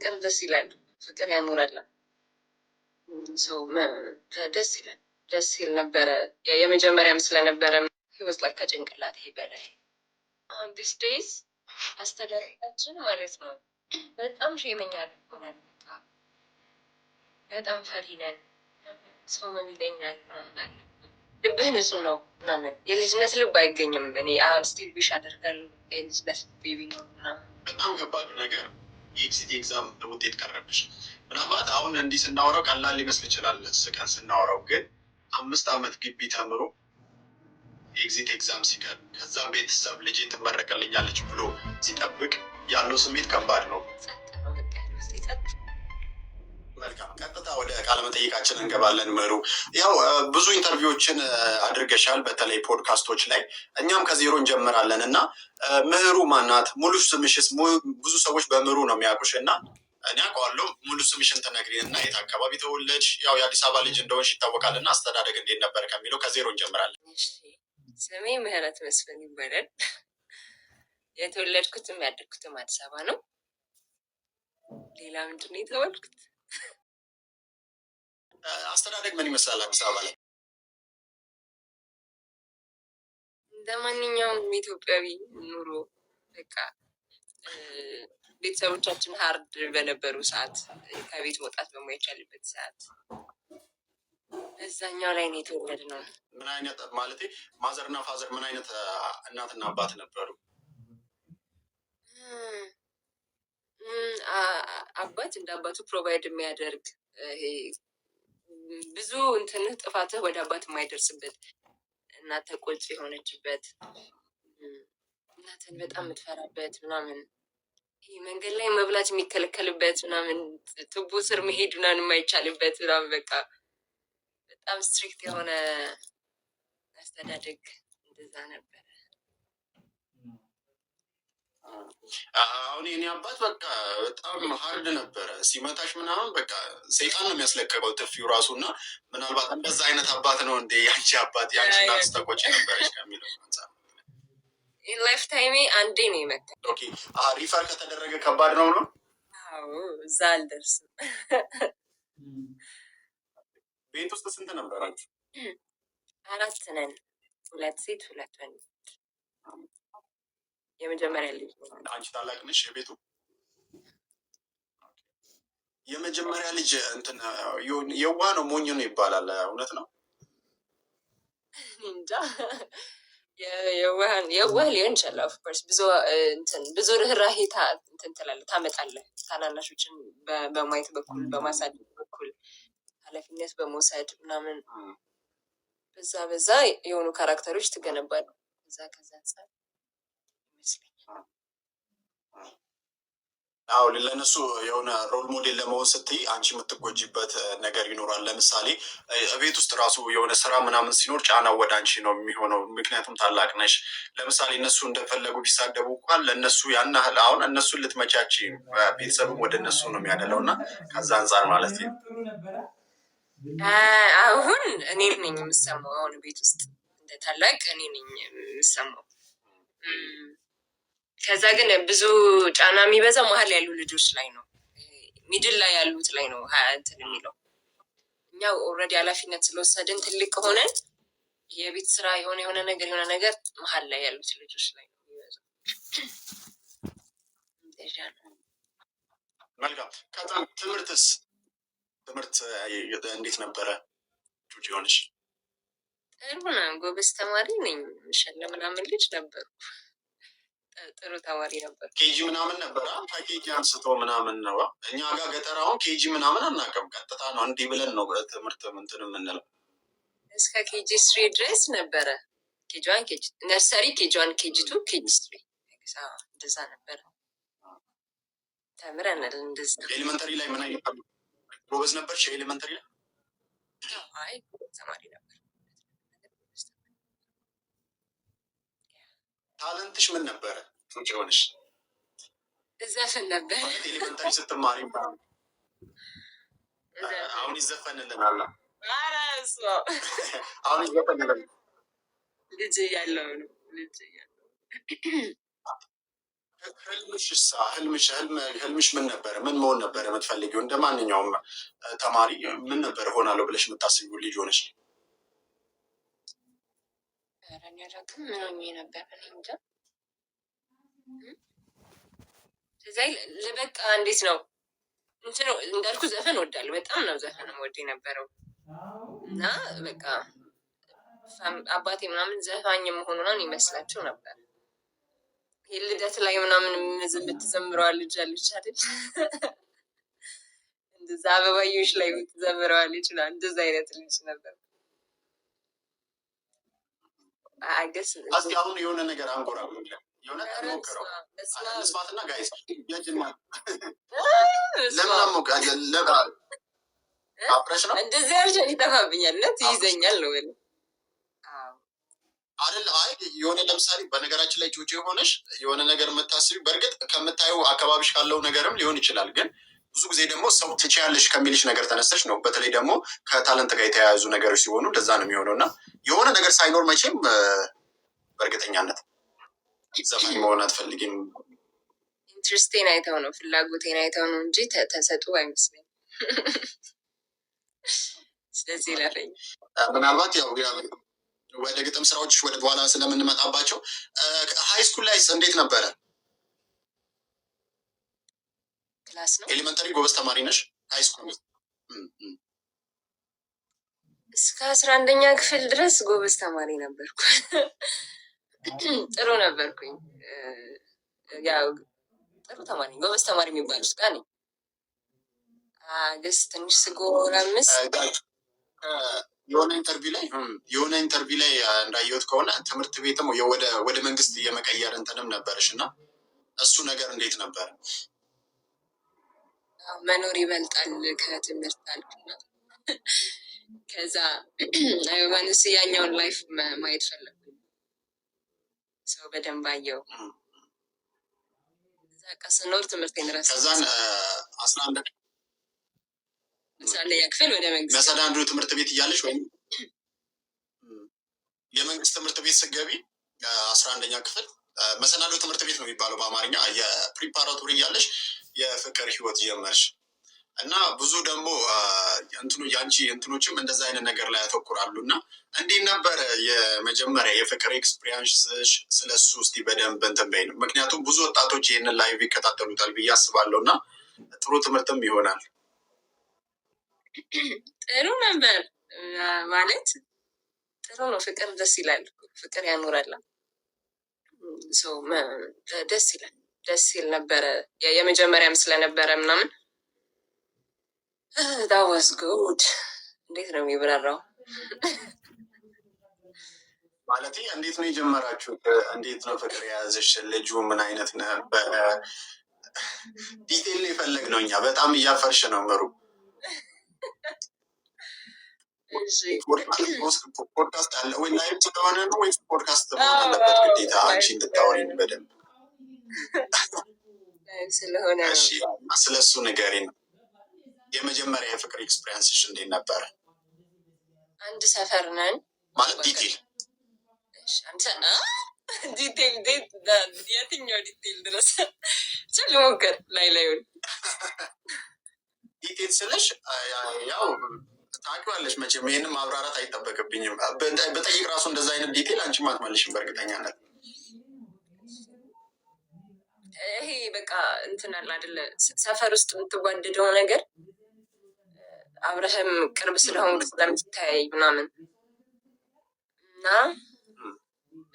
ፍቅር ደስ ይላል። ፍቅር ያኖራል። ሰው ደስ ይላል። ደስ ይል ነበረ። የመጀመሪያም ስለነበረ ህይወት ላይ ከጭንቅላት በላይ አሁን these days አስተዳደጋችን ማለት ነው በጣም ሼመኛ ሆናል። በጣም ፈሪ ነን። ሰው ምን ይለኛል? ልብህ ንጹህ ነው ምናምን የልጅነት ልብ አይገኝም። እኔ አሁን still wish አደርጋለሁ የልጅነት ልብ ቢኖር ምናምን። በጣም ከባዱ ነገር የ exit exam ውጤት ቀረብሽ። ምናልባት አሁን እንዲህ ስናወራው ቀላል ሊመስል ይችላል፣ ስቀን ስናወራው፣ ግን 5 ዓመት ግቢ ተምሮ exit exam ሲቀር፣ ከዛም ቤተሰብ ልጄ ትመረቀልኛለች ብሎ ሲጠብቅ ያለው ስሜት ከባድ ነው። ጸጥ ነው በቃ ያለው፣ ጸጥ። መልካም፣ ቀጥታ ወደ ቃለ መጠይቃችን እንገባለን። ምህሩ፣ ያው ብዙ interview ዎችን አድርገሻል፣ በተለይ ፖድካስቶች ላይ። እኛም ከዜሮ እንጀምራለን እና ምህሩ ማናት? ሙሉ ስምሽስ? ብዙ ሰዎች በምህሩ ነው የሚያውቁሽ እና እኔ አውቀዋለሁ። ሙሉ ስምሽን ትነግሪን እና የት አካባቢ ተወለድሽ? ያው የአዲስ አበባ ልጅ እንደሆንሽ ይታወቃል እና አስተዳደግ እንዴት ነበር ከሚለው ከዜሮ እንጀምራለን። እሺ፣ ስሜ ምህረት መስፍን ይባላል። የተወለድኩትም ያደግኩትም አዲስ አበባ ነው። ሌላ ምንድን ነው የተባልኩት? አስተዳደግ ምን ይመስላል አዲስ አበባ ላይ? እንደ ማንኛውም ኢትዮጵያዊ ኑሮ በቃ ቤተሰቦቻችን hard በነበሩ ሰዓት፣ ከቤት መውጣት በማይቻልበት ሰዓት በዛኛው ላይ ነው የተወለድነው። ምን አይነት፣ ማለት mother እና father ምን አይነት እናትና አባት ነበሩ? አባት እንደ አባቱ provide የሚያደርግ፣ ይሄ ብዙ እንትንህ ጥፋትህ ወደ አባት የማይደርስበት፣ እናት ተቆጪ የሆነችበት፣ እናትን በጣም የምትፈራበት ምናምን፣ ይሄ መንገድ ላይ መብላት የሚከለከልበት ምናምን፣ ቱቦ ስር መሄድ ምናምን የማይቻልበት ምናምን፣ በቃ በጣም strict የሆነ አስተዳደግ እንደዛ ነበረ። አሁን የኔ አባት በቃ በጣም hard ነበረ። ሲመታሽ ምናምን በቃ ሰይጣን ነው የሚያስለቀቀው ጥፊው ራሱ። እና ምናልባት እንደዛ አይነት አባት ነው እንዴ ያንቺ አባት፣ ያንቺ እናት ተቆጪ ነበረች ከሚለው አንጻር። Life time ኤ አንዴ ነው የመታኝ። Okay፣ refer ከተደረገ ከባድ ነው ነው። አዎ፣ እዛ አልደርስም። ቤት ውስጥ ስንት ነበራችሁ? አራት ነን፣ ሁለት ሴት ሁለት ወንድ። የመጀመሪያ ልጅ ነው። አንቺ ታላቅ ነሽ የቤቱ። የመጀመሪያ ልጅ እንትን የዋህ ነው ሞኝ ነው ይባላል። እውነት ነው? እንጃ፣ የዋህ ሊሆን ይችላል። Of course ብዙ እንትን ብዙ ርህራሄ እንትን ትላለህ፣ ታመጣለህ። ታናናሾችን በማየት በኩል፣ በማሳደግ በኩል፣ ኃላፊነት በመውሰድ ምናምን በዛ በዛ የሆኑ character ኦች ትገነባለህ። ከዛ አንጻር ይመስለኛል። አዎ፣ ለእነሱ የሆነ role model ለመሆን ስትይ አንቺ የምትጎጂበት ነገር ይኖራል። ለምሳሌ ቤት ውስጥ ራሱ የሆነ ስራ ምናምን ሲኖር ጫናው ወደ አንቺ ነው የሚሆነው፣ ምክንያቱም ታላቅ ነሽ። ለምሳሌ እነሱ እንደፈለጉ ቢሳደቡ እንኳን ለእነሱ ያን ያህል አሁን እነሱን ልትመቻች ቤተሰብም ወደ እነሱ ነው የሚያደለው እና ከዛ አንጻር ማለት ነው። አሁን እኔ ነኝ የምሰማው። አሁን ቤት ውስጥ እንደ ታላቅ እኔ ነኝ የምሰማው። ከዛ ግን ብዙ ጫና የሚበዛው መሀል ያሉ ልጆች ላይ ነው፣ middle ላይ ያሉት ላይ ነው እንትን የሚለው። እኛ already ኃላፊነት ስለወሰድን ትልቅ ሆነን የቤት ስራ የሆነ የሆነ ነገር መሀል ላይ ያሉት ልጆች ላይ ነው የሚበዛው። እንደዚያ ነው። መልካም። ከዛ ትምህርትስ፣ ትምህርት እንዴት ነበረ? ጩጭ ሆንሽ? ጥሩ ነው። ጎበዝ ተማሪ ነኝ። ምሸለም ምናምን ልጅ ነበርኩ። ጥሩ ተማሪ ነበር። KG ምናምን ነበረ? ከ KG አንስቶ ምናምን ነው። እኛ ጋር ገጠር አሁን KG ምናምን አናውቅም። ቀጥታ ነው እንዲህ ብለን ነው ትምህርት እንትን የምንለው። እስከ KG 3 ድረስ ነበረ። KG 1፣ KG nursery፣ KG 1፣ KG 2፣ KG 3 እንደዛ ነበረ። ተምረናል እንደዛ። Elementary ላይ ምን አይነት ጎበዝ ነበርሽ? Elementary ላይ? አይ፣ ተማሪ ነበር። Talent ሽ ምን ነበረ? ጩጭ ሆንሽ? እዘፍን ነበር። ማለት elementary ስትማሪ አሁን ይዘፈንልናል። ኧረ በስመ አብ። አሁን ይዘፈንልናል። ልጅ እያለሁ ነው፣ ልጅ እያለሁ። ህልምሽሳ ህልምሽ ምን ነበረ? ምን መሆን ነበረ የምትፈልጊው? እንደ ማንኛውም ተማሪ ምን ነበረ ሆናለሁ ብለሽ የምታስቢው ልጅ ሆነሽ? ኧረ እኔ አላውቅም ምን ሆኜ ነበር፣ እኔ እንጃ። ከዛ ለበቃ እንዴት ነው እንትን እንዳልኩ ዘፈን እወዳለሁ። በጣም ነው ዘፈን እወድ የነበረው እና በቃ አባቴ ምናምን ዘፋኝ መሆኑን ይመስላቸው ነበር። ይሄ ልደት ላይ ምናምን የምትዘምረዋ ልጅ አለች አይደል? እንደዛ አበባዮሽ ላይ የምትዘምረዋ ልጅ ምናምን እንደዛ አይነት ልጅ ነበር። I guess እስኪ አሁን የሆነ ነገር አንጎራጉሪልን፣ የሆነ ሞክረው እንስማትና guys የጅማ ለምን አሞቀ አፍረሽ ነው? እንደዚህ ያልሽ ይጠፋብኛል፣ ነት ይይዘኛል ነው የምልህ። አይደል? አይ የሆነ ለምሳሌ በነገራችን ላይ ጩጬ የሆነሽ የሆነ ነገር የምታስቢ በእርግጥ ከምታየው አካባቢሽ ካለው ነገርም ሊሆን ይችላል። ግን ብዙ ጊዜ ደግሞ ሰው ትችያለሽ ከሚልሽ ነገር ተነስተሽ ነው። በተለይ ደግሞ ከ talent ጋር የተያያዙ ነገሮች ሲሆኑ እንደዛ ነው የሚሆነው። እና የሆነ ነገር ሳይኖር መቼም በእርግጠኛነት ዘፋኝ መሆን አትፈልጊም። Interest ኤን አይተው ነው፣ ፍላጎቴን አይተው ነው እንጂ ተሰጡ አይመስለኝም። ስለዚህ ለፈኝ። ምናልባት ያው ወደ ግጥም ስራዎች ወደ በኋላ ስለምንመጣባቸው high school ላይ እንዴት ነበረ? Class ነው። Elementary ጎበዝ ተማሪ ነሽ? High school? እስከ 11ኛ ክፍል ድረስ ጎበዝ ተማሪ ነበርኩ። ጥሩ ነበርኩኝ። ያው ጥሩ ተማሪ፣ ጎበዝ ተማሪ የሚባሉት ጋር ነኝ። ግን ትንሽ ስጎረምስ የሆነ interview ላይ እንዳየሁት ከሆነ ትምህርት ቤትም ወደ መንግስት የመቀየር እንትንም ነበረሽ እና እሱ ነገር እንዴት ነበር? መኖር ይበልጣል ከትምህርት አልኩና ከዛ ማንስ ያኛውን life ማየት ፈለግኩኝ። ሰው በደንብ አየው። እዛ ቃ ስኖር ትምህርቴን ረሳሁት። ከዛን 11 11ኛ ክፍል ወደ መንግስት መሰናዶ ትምህርት ቤት እያለሽ ወይም የመንግስት ትምህርት ቤት ስትገቢ 11ኛ ክፍል፣ መሰናዶ ትምህርት ቤት ነው የሚባለው በአማርኛ፣ የ preparatory እያለሽ የፍቅር ህይወት ጀመርሽ እና ብዙ ደግሞ እንትኑ የአንቺ እንትኖችም እንደዛ አይነት ነገር ላይ ያተኩራሉ። እና እንዴት ነበረ የመጀመሪያ የፍቅር experience ሽ? ስለሱ እስቲ በደንብ እንትን በይን። ምክንያቱም ብዙ ወጣቶች ይህንን live ይከታተሉታል ብዬ አስባለሁ እና ጥሩ ትምህርትም ይሆናል። ጥሩ ነበር፣ ማለት ጥሩ ነው። ፍቅር ደስ ይላል። ፍቅር ያኖራል። ሰው ደስ ይላል። ደስ ይል ነበረ። የመጀመሪያም ስለነበረ ምናምን that was good። እንዴት ነው የሚብራራው? ማለት እንዴት ነው የጀመራችሁት? እንዴት ነው ፍቅር የያዘሽ? ልጁ ምን አይነት ነበረ? Detail ነው የፈለግነው እኛ። በጣም እያፈርሽ ነው ምሩ። እሺ። ፖድካስት አለ ወይ? Live ስለሆነ ነው ወይስ ፖድካስት መሆን አለበት ግዴታ አንቺ እንድታወሪን በደንብ? Live ስለሆነ ነው። እሺ፣ ስለ እሱ ንገሪን። የመጀመሪያ የፍቅር experience ሽ እንዴት ነበረ? አንድ ሰፈር ነን። ማለት detail። እሺ፣ አንድ detail የትኛው detail ድረስ ብቻ ልሞክር ላይ ላዩን። Detail ስልሽ ያው ታውቂዋለሽ መቼም ይህንን ማብራራት አይጠበቅብኝም። በጠይቅ ራሱ እንደዛ አይነት detail አንቺም አትመልሽም በእርግጠኛነት። ይሄ በቃ እንትን አለ አይደለ፣ ሰፈር ውስጥ የምትዋደደው ነገር፣ አብረህም ቅርብ ስለሆንክ ስለምትተያይ ምናምን እና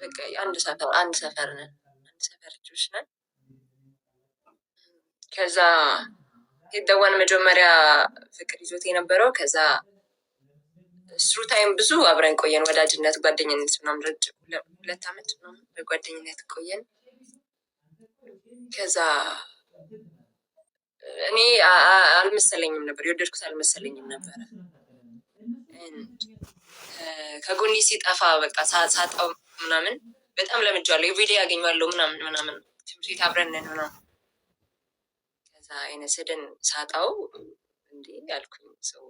በቃ አንድ ሰፈር ነን፣ አንድ ሰፈር ልጆች ነን። ከዛ ሄደዋን መጀመሪያ ፍቅር ይዞት የነበረው፣ ከዛ through time ብዙ አብረን ቆየን። ወዳጅነት፣ ጓደኝነት ምናምን ረጅም 2 ዓመት ምናምን በጓደኝነት ቆየን። ከዛ እኔ አልመሰለኝም ነበር፣ የወደድኩት አልመሰለኝም ነበረ። ከጎኔ ሲጠፋ በቃ ሳጣው ምናምን በጣም ለምጄዋለሁ። Everyday ያገኘዋለሁ ምናምን ምናምን፣ ትምህርት ቤት አብረን ነን ምናምን። ከዛ አይነ ስድን ሳጣው እንዴ ያልኩኝ ሰው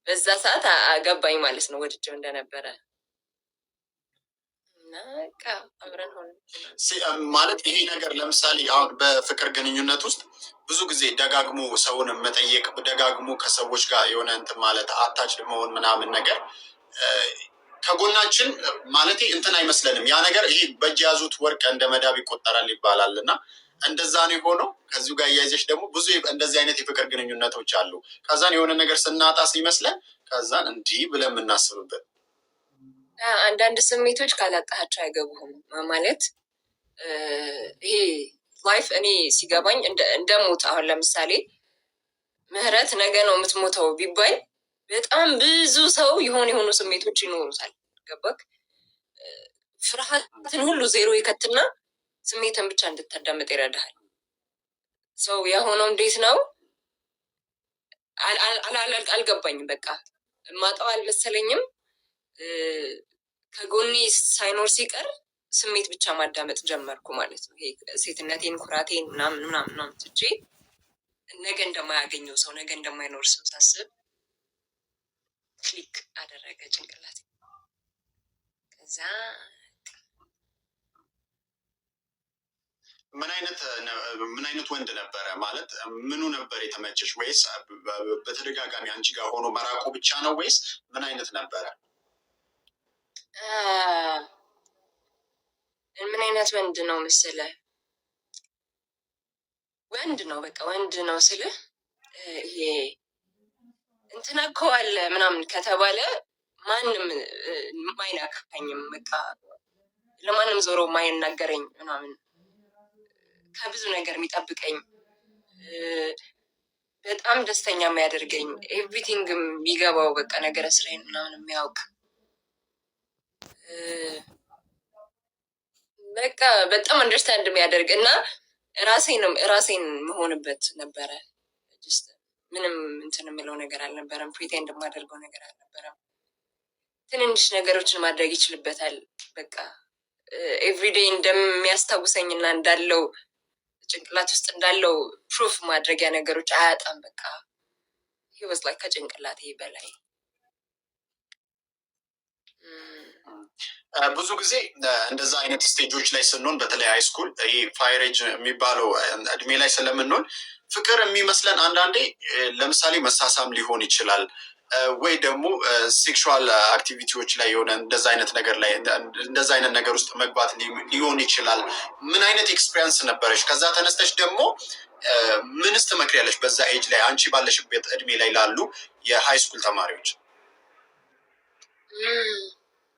በዛ ሰዓት ገባኝ ማለት ነው ወድጄው እንደነበረ እና በቃ አብረን ሆነ። ማለት ይሄ ነገር ለምሳሌ አሁን በፍቅር ግንኙነት ውስጥ ብዙ ጊዜ ደጋግሞ ሰውን መጠየቅ፣ ደጋግሞ ከሰዎች ጋር የሆነ እንትን ማለት፣ attach መሆን ምናምን ነገር ከጎናችን ማለት እንትን አይመስለንም። ያ ነገር ይሄ በእጅ የያዙት ወርቅ እንደ መዳብ ይቆጠራል ይባላል እና እንደዛ ነው የሆነው። ከዚሁ ጋር እያይዘሽ ደግሞ ብዙ እንደዚህ አይነት የፍቅር ግንኙነቶች አሉ። ከዛን የሆነ ነገር ስናጣ ሲመስለን ከዛን እንዲህ ብለን የምናስብበት አንዳንድ ስሜቶች ካላጣሃቸው አይገቡህም። ማለት ይሄ life እኔ ሲገባኝ እንደ ሞት፣ አሁን ለምሳሌ ምህረት ነገ ነው የምትሞተው ቢባል በጣም ብዙ ሰው የሆኑ የሆኑ ስሜቶች ይኖሩታል። ገባክ? ፍርሃትን ሁሉ ዜሮ ይከትና ስሜትን ብቻ እንድታዳምጥ ይረዳሃል። So የሆነው እንዴት ነው አልገባኝም። በቃ ማጣው አልመሰለኝም። ከጎኔ ሳይኖር ሲቀር ስሜት ብቻ ማዳመጥ ጀመርኩ ማለት ነው። ይሄ ሴትነቴን፣ ኩራቴን ምናምን ምናምን ምናምን ትቼ ነገ እንደማያገኘው ሰው፣ ነገ እንደማይኖር ሰው ሳስብ click አደረገ ጭንቅላቴ። ከዛ ምን አይነት ወንድ ነበረ? ማለት ምኑ ነበር የተመቸሽ? ወይስ በተደጋጋሚ አንቺ ጋር ሆኖ መራቁ ብቻ ነው ወይስ ምን አይነት ነበረ? ምን አይነት ወንድ ነው መሰለህ? ወንድ ነው፣ በቃ ወንድ ነው ስልህ ይሄ እንትና እኮ አለ ምናምን ከተባለ ማንም ማይናካኝም፣ በቃ ለማንም ዞሮ ማይናገረኝ ምናምን፣ ከብዙ ነገር የሚጠብቀኝ፣ በጣም ደስተኛ የሚያደርገኝ፣ everything የሚገባው፣ በቃ ነገረ ስራዬን ምናምን የሚያውቅ፣ በቃ በጣም understand የሚያደርግ እና ራሴን መሆንበት ነበረ። Just ምንም እንትን የምለው ነገር አልነበረም። Pretend የማደርገው ነገር አልነበረም። ትንንሽ ነገሮችን ማድረግ ይችልበታል። በቃ everyday እንደሚያስታውሰኝ እና እንዳለው ጭንቅላት ውስጥ እንዳለው proof ማድረጊያ ነገሮች አያጣም። በቃ he was like ከጭንቅላቴ በላይ። ብዙ ጊዜ እንደዛ አይነት stage ኦች ላይ ስንሆን፣ በተለይ high school ይሄ fire age የሚባለው እድሜ ላይ ስለምንሆን ፍቅር የሚመስለን አንዳንዴ ለምሳሌ መሳሳም ሊሆን ይችላል ወይ ደግሞ sexual activity ዎች ላይ የሆነ እንደዛ አይነት ነገር ላይ፣ እንደዛ አይነት ነገር ውስጥ መግባት ሊሆን ይችላል። ምን አይነት experience ነበረሽ? ከዛ ተነስተሽ ደግሞ ምንስ ትመክሪያለሽ በዛ age ላይ፣ አንቺ ባለሽበት እድሜ ላይ ላሉ የ high school ተማሪዎች?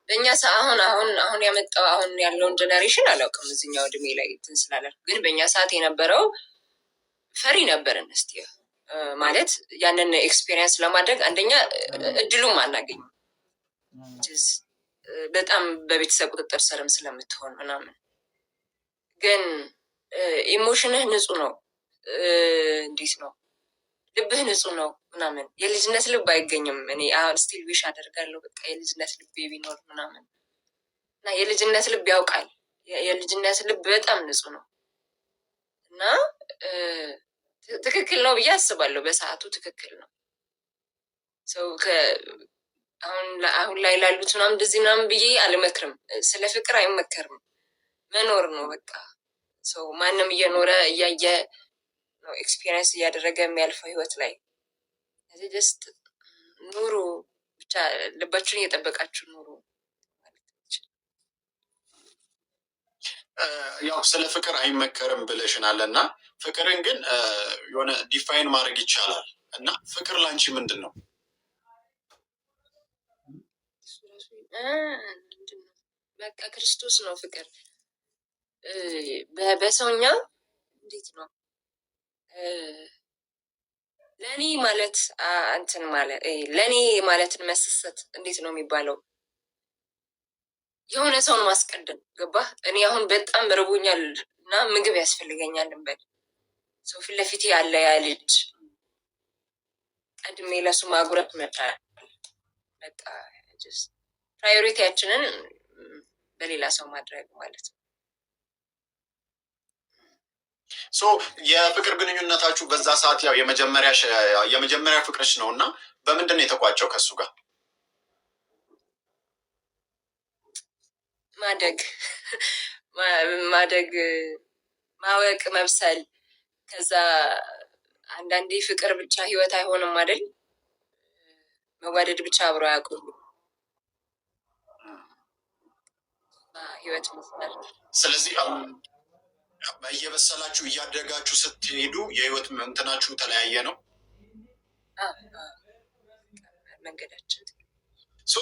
በእኛ ሰዓት፣ አሁን ያመጣው አሁን ያለውን generation አላውቅም፣ እዚኛው እድሜ ላይ እንትን ስላለ፣ ግን በእኛ ሰዓት የነበረው ፈሪ ነበርን። እስቲ ማለት ያንን experience ለማድረግ አንደኛ እድሉም አናገኝም፣ በጣም በቤተሰብ ቁጥጥር ስርም ስለምትሆን ምናምን። ግን emotion ህ ንጹህ ነው። እንዴት ነው፣ ልብህ ንጹህ ነው ምናምን። የልጅነት ልብ አይገኝም። እኔ አሁን still wish አደርጋለሁ በቃ የልጅነት ልብ ቢኖር ምናምን። እና የልጅነት ልብ ያውቃል። የልጅነት ልብ በጣም ንጹህ ነው እና ትክክል ነው ብዬ አስባለሁ። በሰዓቱ ትክክል ነው። So አሁን ላይ ላሉት ምናምን እንደዚህ ምናምን ብዬ አልመክርም። ስለ ፍቅር አይመከርም። መኖር ነው በቃ። So ማንም እየኖረ እያየ ነው experience እያደረገ የሚያልፈው ህይወት ላይ። ስለዚህ just ኑሩ ብቻ፣ ልባችሁን እየጠበቃችሁ ኑሩ ማለት ነው። ያው ስለ ፍቅር አይመከርም ብለሽናል እና ፍቅርን ግን የሆነ define ማድረግ ይቻላል እና ፍቅር ላንቺ ምንድን ነው? ምንድን ነው? በቃ ክርስቶስ ነው ፍቅር። በሰውኛ እንዴት ነው፣ ለእኔ ማለት እንትን ማለት ለእኔ ማለትን መሰሰት እንዴት ነው የሚባለው? የሆነ ሰውን ማስቀደም፣ ገባህ? እኔ አሁን በጣም ርቦኛል እና ምግብ ያስፈልገኛል እንበል፣ ሰው ፊት ለፊቴ ያለ ያ ልጅ ቀድሜ ለሱ ማጉረስ መቻል፣ በቃ priority ያችንን በሌላ ሰው ማድረግ ማለት ነው። So የፍቅር ግንኙነታችሁ በዛ ሰዓት ያው የመጀመሪያ ፍቅርሽ ነው እና በምንድን ነው የተቋጨው ከሱ ጋር? ማደግ፣ ማደግ፣ ማወቅ፣ መብሰል። ከዛ አንዳንዴ ፍቅር ብቻ ህይወት አይሆንም አይደል? መዋደድ ብቻ አብሮ አያውቁም። ህይወት መስላል። ስለዚህ እየበሰላችሁ እያደጋችሁ ስትሄዱ የህይወት እንትናችሁ ተለያየ ነው መንገዳችን። So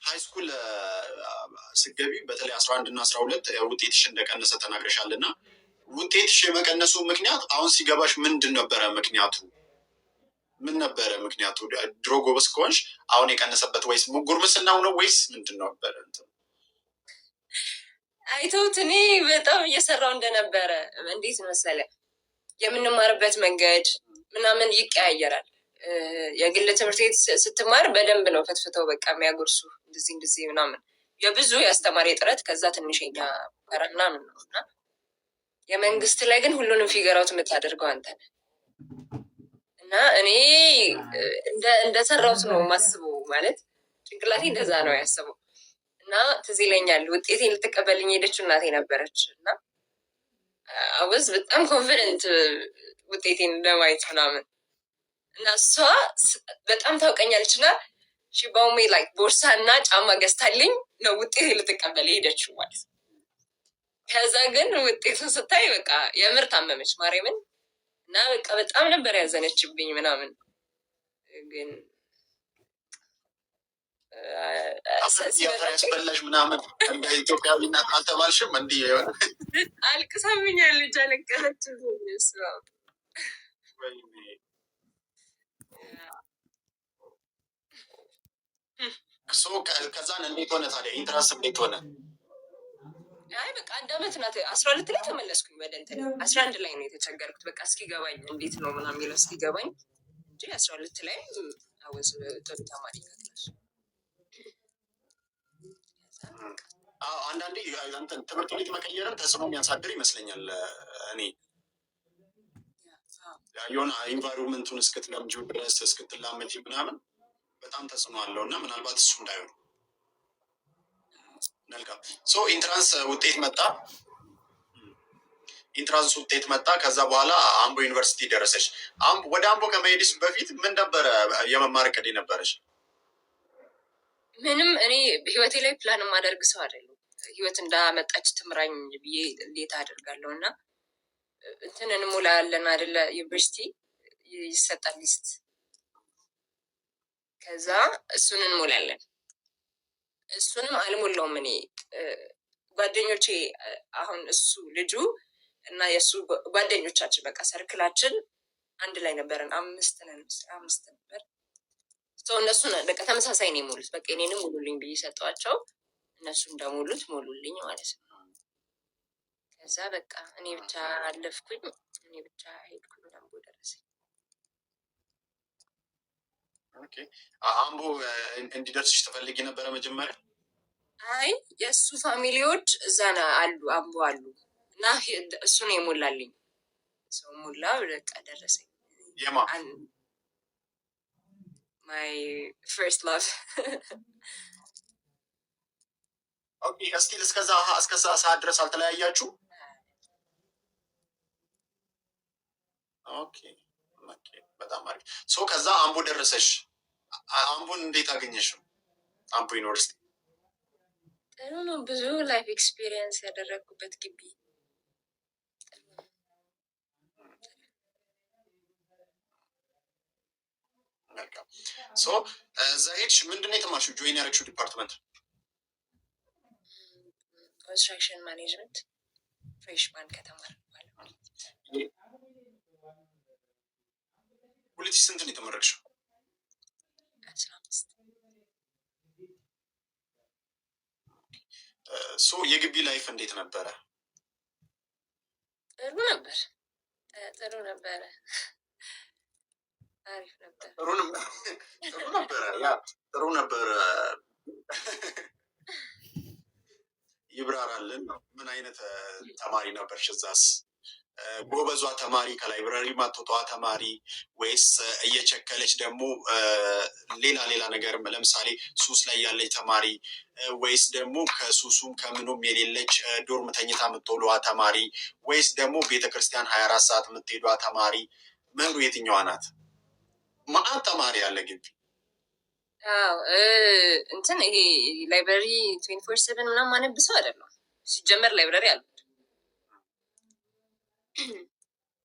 high school ስትገቢ በተለይ 11 እና 12 ውጤትሽ እንደቀነሰ ተናግረሻል። እና ውጤትሽ የመቀነሱ ምክንያት አሁን ሲገባሽ ምንድን ነበረ ምክንያቱ? ምን ነበረ ምክንያቱ? ድሮ ጎበዝ ከሆንሽ አሁን የቀነሰበት ወይስ ጉርምስናው ነው ወይስ ምንድን ነበረ? አይተውት እኔ በጣም እየሰራው እንደነበረ። እንዴት መሰለ፣ የምንማርበት መንገድ ምናምን ይቀያየራል። የግል ትምህርት ቤት ስትማር በደንብ ነው ፈትፍተው በቃ የሚያጎርሱ፣ እንደዚህ እንደዚህ ምናምን፣ የብዙ የአስተማሪ ጥረት ከዛ ትንሽ የኛ ሙከራ ምናምን ነው። እና የመንግስት ላይ ግን ሁሉንም figure out የምታደርገው አንተ ነህ። እና እኔ እንደሰራሁት ነው የማስበው፣ ማለት ጭንቅላቴ እንደዛ ነው ያስበው። እና ትዝ ይለኛል ውጤቴን ልትቀበልኝ ሄደችው እናቴ ነበረች። እና I was በጣም confident ውጤቴን ለማየት ምናምን። እና እሷ በጣም ታውቀኛለች እና she bought me like ቦርሳ እና ጫማ ገዝታልኝ ነው ውጤቴን ልትቀበል የሄደችው ማለት ነው። ከዛ ግን ውጤቱን ስታይ በቃ የምር ታመመች ማርያምን። እና በቃ በጣም ነበር ያዘነችብኝ ምናምን፣ ግን ያፈር ያስበላሽ ምናምን እንደ ኢትዮጵያዊነት አልተባልሽም? እንዲህ የሆነ አልቅሳብኛለች፣ አለቀሰችብኝ። እሷ ወይኔ። So ከዛን እንዴት ሆነ ታዲያ? Entrance እንዴት ሆነ? አይ በቃ አንድ አመት ናት። 12 ላይ ተመለስኩኝ ወደ እንትን። 11 ላይ ነው የተቸገርኩት። በቃ እስኪገባኝ እንዴት ነው ምናምን የሚለው እስኪገባኝ እንጂ 12 ላይ I was ጥሩ ተማሪ ከ class። አዎ፣ አንዳንዴ እንትን ትምህርት ቤት መቀየርም ተጽዕኖ የሚያሳድር ይመስለኛል። እኔ የሆነ environment ኡን እስክትለምጂው ድረስ፣ እስክትላመጂ ምናምን በጣም ተጽዕኖ አለው። እና ምናልባት እሱ እንዳይሆን። መልካም። So entrance ውጤት መጣ። Entrance ውጤት መጣ። ከዛ በኋላ አምቦ ዩኒቨርሲቲ ደረሰች። ወደ አምቦ ከመሄድሽ በፊት ምን ነበረ የመማር እቅድ የነበረሽ? ምንም፣ እኔ ህይወቴ ላይ ፕላን የማደርግ ሰው አይደለም። ህይወት እንዳመጣች ትምራኝ ብዬ እንዴት አደርጋለሁ። እና እንትን እንሞላለን አይደለ? ዩኒቨርሲቲ ይሰጣል list፣ ከዛ እሱን እንሞላለን። እሱንም አልሞላውም እኔ። ጓደኞቼ፣ አሁን እሱ ልጁ እና የእሱ ጓደኞቻችን በቃ circle ኣችን አንድ ላይ ነበረን። አምስት ነን፣ አምስት ነበር። So እነሱ በቃ ተመሳሳይ ነው የሞሉት። በቃ እኔንም ሙሉልኝ ብዬ ሰጠዋቸው። እነሱ እንደሞሉት ሞሉልኝ ማለት ነው። ከዛ በቃ እኔ ብቻ አለፍኩኝ፣ እኔ ብቻ ሄድኩኝ፣ አምቦ ደረሰኝ። Okay። አምቦ እንዲደርስሽ ትፈልጊ ነበረ መጀመሪያ? አይ፣ የእሱ family ዎች እዛ አሉ፣ አምቦ አሉ። እና እሱ ነው የሞላልኝ። ሰው ሞላ፣ በቃ ደረሰኝ። የማ? My first love. Okay። Still እስከዛ ሰዓት ድረስ አልተለያያችሁ? Okay፣ በጣም አሪፍ። So ከዛ አምቦ ደረሰሽ። አምቦን እንዴት አገኘሽው? አምቦ ዩኒቨርሲቲ? ጥሩ ነው። ብዙ life experience ያደረግኩበት ግቢ። መልካም። So እዛ ሄድሽ፣ ምንድን ነው የተማርሽው? Join ያደረግሽው department? Construction management freshman ከተማር በኋላ ማለት ነው። ሁለት ሺህ ስንት ነው የተመረቅሽው? 15። So የግቢ life እንዴት ነበረ? ጥሩ ነበር። ጥሩ ነበረ። አሪፍ ነበር። ጥሩ ነበረ። Yeah፣ ጥሩ ነበረ። ይብራራልን ነው። ምን አይነት ተማሪ ነበርሽ? እዛስ ጎበዟ ተማሪ፣ ከ library ማትወጣዋ ተማሪ ወይስ እየቸከለች ደግሞ ሌላ ሌላ ነገር፣ ለምሳሌ ሱስ ላይ ያለች ተማሪ፣ ወይስ ደግሞ ከሱሱም ከምኑም የሌለች dorm ተኝታ የምትውለዋ ተማሪ፣ ወይስ ደግሞ ቤተክርስቲያን 24 ሰዓት የምትሄዷ ተማሪ? ምህሩ የትኛዋ ናት? መአት ተማሪ አለ ግቢ። አዎ፣ እንትን ይሄ library 24/7 ምናምን ማነብ ሰው አይደለም። ሲጀመር library አለ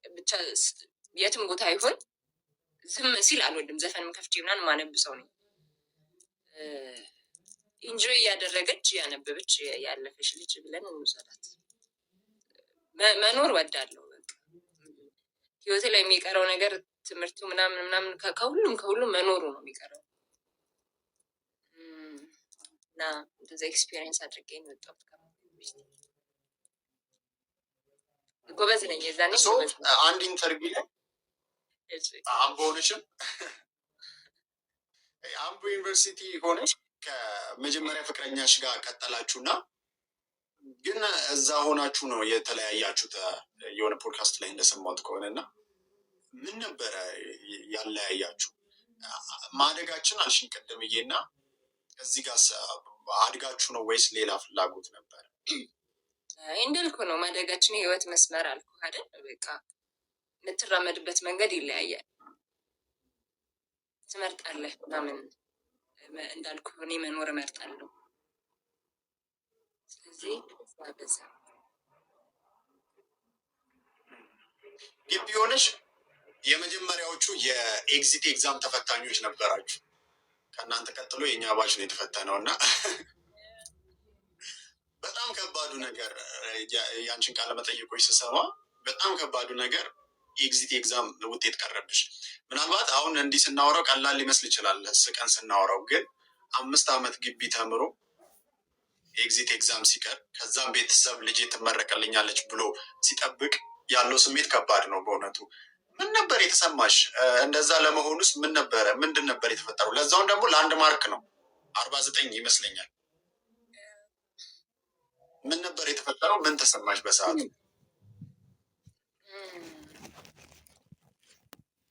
ብቻ የትም ቦታ ይሁን ዝም ሲል አልወድም። ዘፈንም ከፍቼ ምናምን ማነብ ሰው ነኝ። Enjoy እያደረገች እያነበበች ያለፈች ልጅ ብለን እንውሰዳት። መኖር ወዳለሁ። በቃ ህይወቴ ላይ የሚቀረው ነገር ትምህርቱ ምናምን ምናምን ከሁሉም ከሁሉም መኖሩ ነው የሚቀረው። እና እንደዛ experience አድርጌ ነው የወጣሁት ከዩኒቨርሲቲ። ጎበዝ ነኝ የዛኔ። So ጎበዝ ነኝ። አንድ interview ላይ አምቦ ሆነሽም፣ አምቦ ዩኒቨርሲቲ ሆነሽ ከመጀመሪያ ፍቅረኛሽ ጋር ቀጠላችሁና ግን እዛ ሆናችሁ ነው የተለያያችሁት። የሆነ ፖድካስት ላይ እንደሰማሁት ከሆነ። እና ምን ነበረ ያለያያችሁ? ማደጋችን አልሽኝ ቅድምዬ፣ እና እዚህ ጋር አድጋችሁ ነው ወይስ ሌላ ፍላጎት ነበር? አይ፣ እንዳልኩ ነው፣ ማደጋችን የህይወት መስመር አልኩ አይደል? በቃ የምትራመድበት መንገድ ይለያያል። ትመርጣለህ ምናምን፣ እንዳልኩ እኔ መኖር እመርጣለሁ። ስለዚህ በዛ በዛ ግቢ ሆነሽ የመጀመሪያዎቹ የ exit exam ተፈታኞች ነበራችሁ። ከእናንተ ቀጥሎ የእኛ batch ነው የተፈተነው። እና በጣም ከባዱ ነገር፣ ያንቺን ቃለ መጠይቆች ስሰማ፣ በጣም ከባዱ ነገር exit exam ውጤት ቀረብሽ። ምናልባት አሁን እንዲህ ስናወራው ቀላል ሊመስል ይችላል፣ ስቀን ስናወራው፣ ግን 5 ዓመት ግቢ ተምሮ exit exam ሲቀር፣ ከዛም ቤተሰብ ልጄ ትመረቅልኛለች ብሎ ሲጠብቅ ያለው ስሜት ከባድ ነው በእውነቱ። ምን ነበር የተሰማሽ? እንደዛ ለመሆኑስ ምን ነበረ? ምንድን ነበር የተፈጠረው? ለዛውን ደግሞ landmark ነው፣ 49 ይመስለኛል። ምን ነበር የተፈጠረው? ምን ተሰማሽ በሰዓቱ?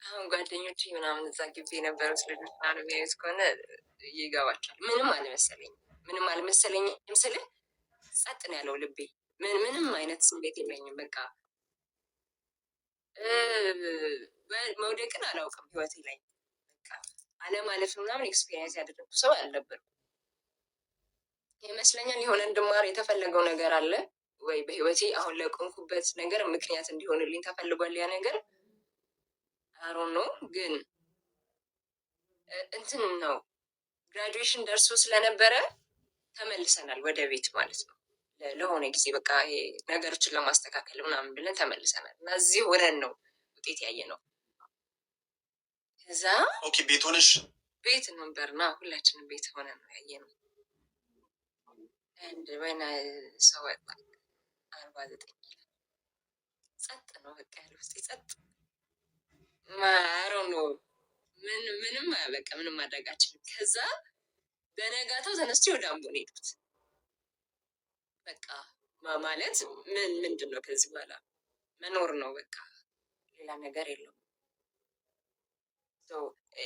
አሁን ጓደኞች ምናምን እዛ ግቢ የነበሩት ልጆች ምናምን የሚያዩት ከሆነ ይገባቸዋል። ምንም አልመሰለኝም። ምንም አልመሰለኝም ስልህ ጸጥ ነው ያለው ልቤ። ምንም አይነት ስሜት የለኝም። በቃ መውደቅን አላውቅም ህይወቴ ላይ። በቃ አለማለፍ ምናምን experience ያደረግኩ ሰው አልነበርኩም ይመስለኛል። የሆነ እንድማር የተፈለገው ነገር አለ ወይ በህይወቴ አሁን ለቆምኩበት ነገር ምክንያት እንዲሆንልኝ ተፈልጓል ያ ነገር፣ I don't know። ግን እንትን ነው፣ graduation ደርሶ ስለነበረ ተመልሰናል ወደ ቤት ማለት ነው። ለሆነ ጊዜ በቃ ይሄ ነገሮችን ለማስተካከል ምናምን ብለን ተመልሰናል እና እዚህ ሆነን ነው ውጤት ያየ ነው። ከዛ Okay፣ ቤት ሆነሽ? ቤት ነበርና ሁላችንም ቤት ሆነን ነው ያየ ነው። And when I saw it like 49 ይላል፣ ጸጥ ነው በቃ ያለ ውስጤ ጸጥ። I don't know፣ ምን ምንም በቃ ምንም ማድረግ አልችልም። ከዛ በነጋታው ተነስቼ ወደ አምቦ ነው የሄድኩት። በቃ ማለት ምን ምንድን ነው፣ ከዚህ በኋላ መኖር ነው በቃ፣ ሌላ ነገር የለውም።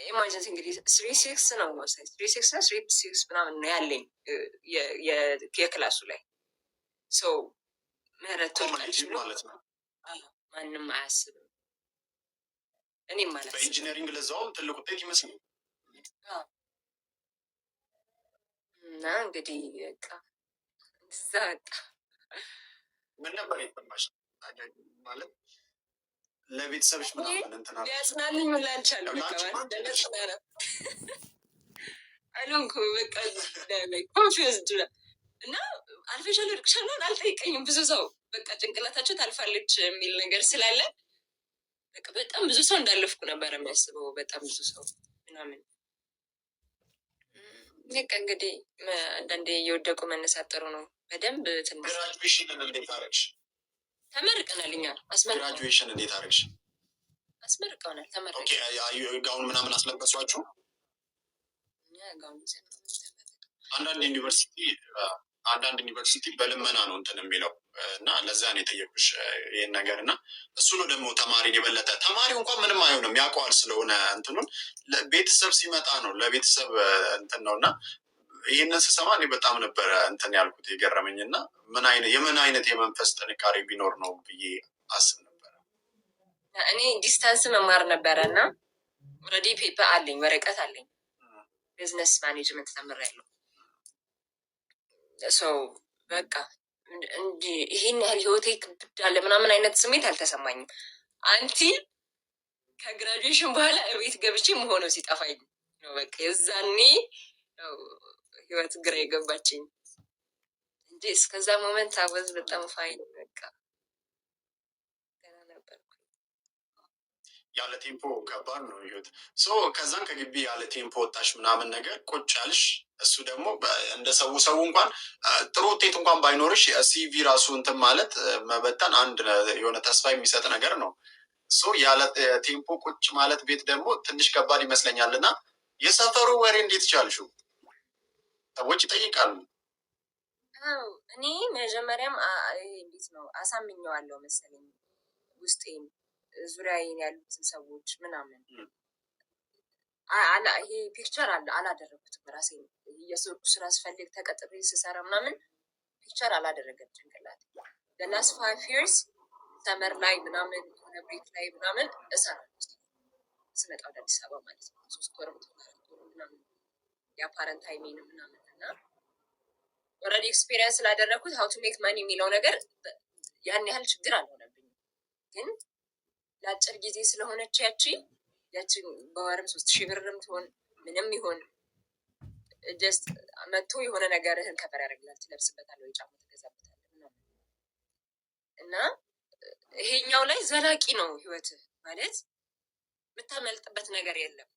Imagine እንግዲህ 3.6 ነው መሰለኝ፣ 3.6 ነው፣ 3.6 ምናምን ነው ያለኝ የ class ኡ ላይ። So ምህረት ትወድቃለች ብሎ ማለት ነው። ማንም አያስብም፣ እኔም አላስብም። በ engineering ለዛውም ትልቅ ውጤት ይመስላል። እና እንግዲህ በቃ እዛ በቃ ምን ነበር የተሰማሽ? ማለት ለቤተሰብሽ ምናምን እንትን አልሽ? ሊያጽናንኝ ሁላ አልቻለም። በቃ ማለት ለመጽናናት አልሆንኩም። በቃ confused እና አልፈሻል ወድቅሻል ምናምን አልጠይቀኝም። ብዙ ሰው በቃ ጭንቅላታቸው ታልፋለች የሚል ነገር ስላለ በቃ በጣም ብዙ ሰው እንዳለፍኩ ነበር የሚያስበው። በጣም ብዙ ሰው ምናምን። በቃ እንግዲህ አንዳንዴ እየወደቁ መነሳት ጥሩ ነው። በደንብ ትንሽ Graduation ን እንዴት አደረግሽ? ተመርቀናል። እኛ አስመርቀውናል። Graduation እንዴት አደረግሽ? አስመርቀውናል። ተመረቅ Okay፣ gown ምናምን አስለበሷችሁ? እኛ ጋውን ይዘን ነው የምንመረቀው። አንዳንድ ዩኒቨርሲቲ በልመና ነው እንትን የሚለው። እና ለዛ ነው የጠየኩሽ ይህን ነገር። እና እሱ ነው ደግሞ ተማሪን የበለጠ፣ ተማሪው እንኳን ምንም አይሆንም ያውቀዋል ስለሆነ እንትኑን፣ ቤተሰብ ሲመጣ ነው ለቤተሰብ እንትን ነው። እና ይህንን ስሰማ እኔ በጣም ነበረ እንትን ያልኩት፣ የገረመኝ፣ እና ምን አይነት የምን አይነት የመንፈስ ጥንካሬ ቢኖር ነው ብዬ አስብ ነበረ። እኔ distance መማር ነበረ እና already paper አለኝ፣ ወረቀት አለኝ። Business management ተምሬያለሁ። So በቃ እንዲህ ይሄን ያህል ህይወቴ ክብድ አለ ምናምን አይነት ስሜት አልተሰማኝም። Until ከ graduation በኋላ እቤት ገብቼ መሆነው ሲጠፋኝ ነው። በቃ የዛኔ ነው ህይወት ግራ የገባችኝ እንጂ እስከዛ moment I was በጣም fine፣ በቃ ደህና ነበርኩ። ያለ tempo ከባድ ነው ህይወት። So ከዛን ከግቢ ያለ tempo ወጣሽ ምናምን ነገር ቁጭ ያልሽ፣ እሱ ደግሞ እንደ ሰው ሰው እንኳን ጥሩ ውጤት እንኳን ባይኖርሽ CV ራሱ እንትን ማለት መበተን አንድ የሆነ ተስፋ የሚሰጥ ነገር ነው። So ያለ tempo ቁጭ ማለት ቤት ደግሞ ትንሽ ከባድ ይመስለኛል። እና የሰፈሩ ወሬ እንዴት ቻልሽው? ሰዎች ይጠይቃሉ። አዎ፣ እኔ መጀመሪያም ይሄ እንዴት ነው አሳምኘዋለሁ መሰለኝ ውስጤን፣ ዙሪያዬን ያሉትን ሰዎች ምናምን። ይሄ picture አለ አላደረኩትም። ራሴን እየሰርኩ ስራ ስፈልግ ተቀጥሬ ስሰራ ምናምን picture አላደረገም ጭንቅላት። Last 5 years summer ላይ ምናምን የሆነ break ላይ ምናምን እሰራለሁ ስመጣ ወደ አዲስ አበባ ማለት ነው። 3 ወርም 4 ወር ምናምን የ parent time ኤን ምናምን እና already experience ስላደረግኩት how to make money የሚለው ነገር ያን ያህል ችግር አልሆነብኝም። ግን ለአጭር ጊዜ ስለሆነች ያቺ በወርም 3,000 ብርም ትሆን ምንም ይሆን just መጥቶ የሆነ ነገርህን cover ያደርግላል፣ ትለብስበታለህ ወይ ጫማ ትገዛበታለህ ምናምን። እና ይሄኛው ላይ ዘላቂ ነው ህይወትህ፣ ማለት የምታመልጥበት ነገር የለም።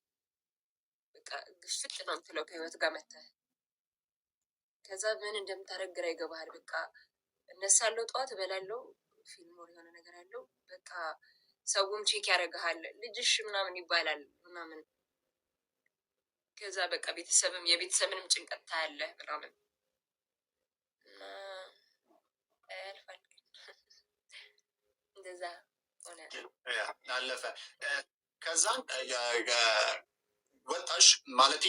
በቃ ግፍጥ ነው የምትለው ከህይወት ጋር መተህ። ከዛ ምን እንደምታደርግ ግራ ይገባሃል። በቃ እነሳለሁ፣ ጠዋት እበላለሁ፣ ፊልም ወር የሆነ ነገር አለው። በቃ ሰውም check ያደርግሃል፣ ልጅሽ ምናምን ይባላል ምናምን። ከዛ በቃ ቤተሰብም የቤተሰብንም ጭንቀት ታያለህ ምናምን እና ያልፋል። እንደዛ ሆነ። Yeah፣ አለፈ። ከዛን ወጣሽ ማለት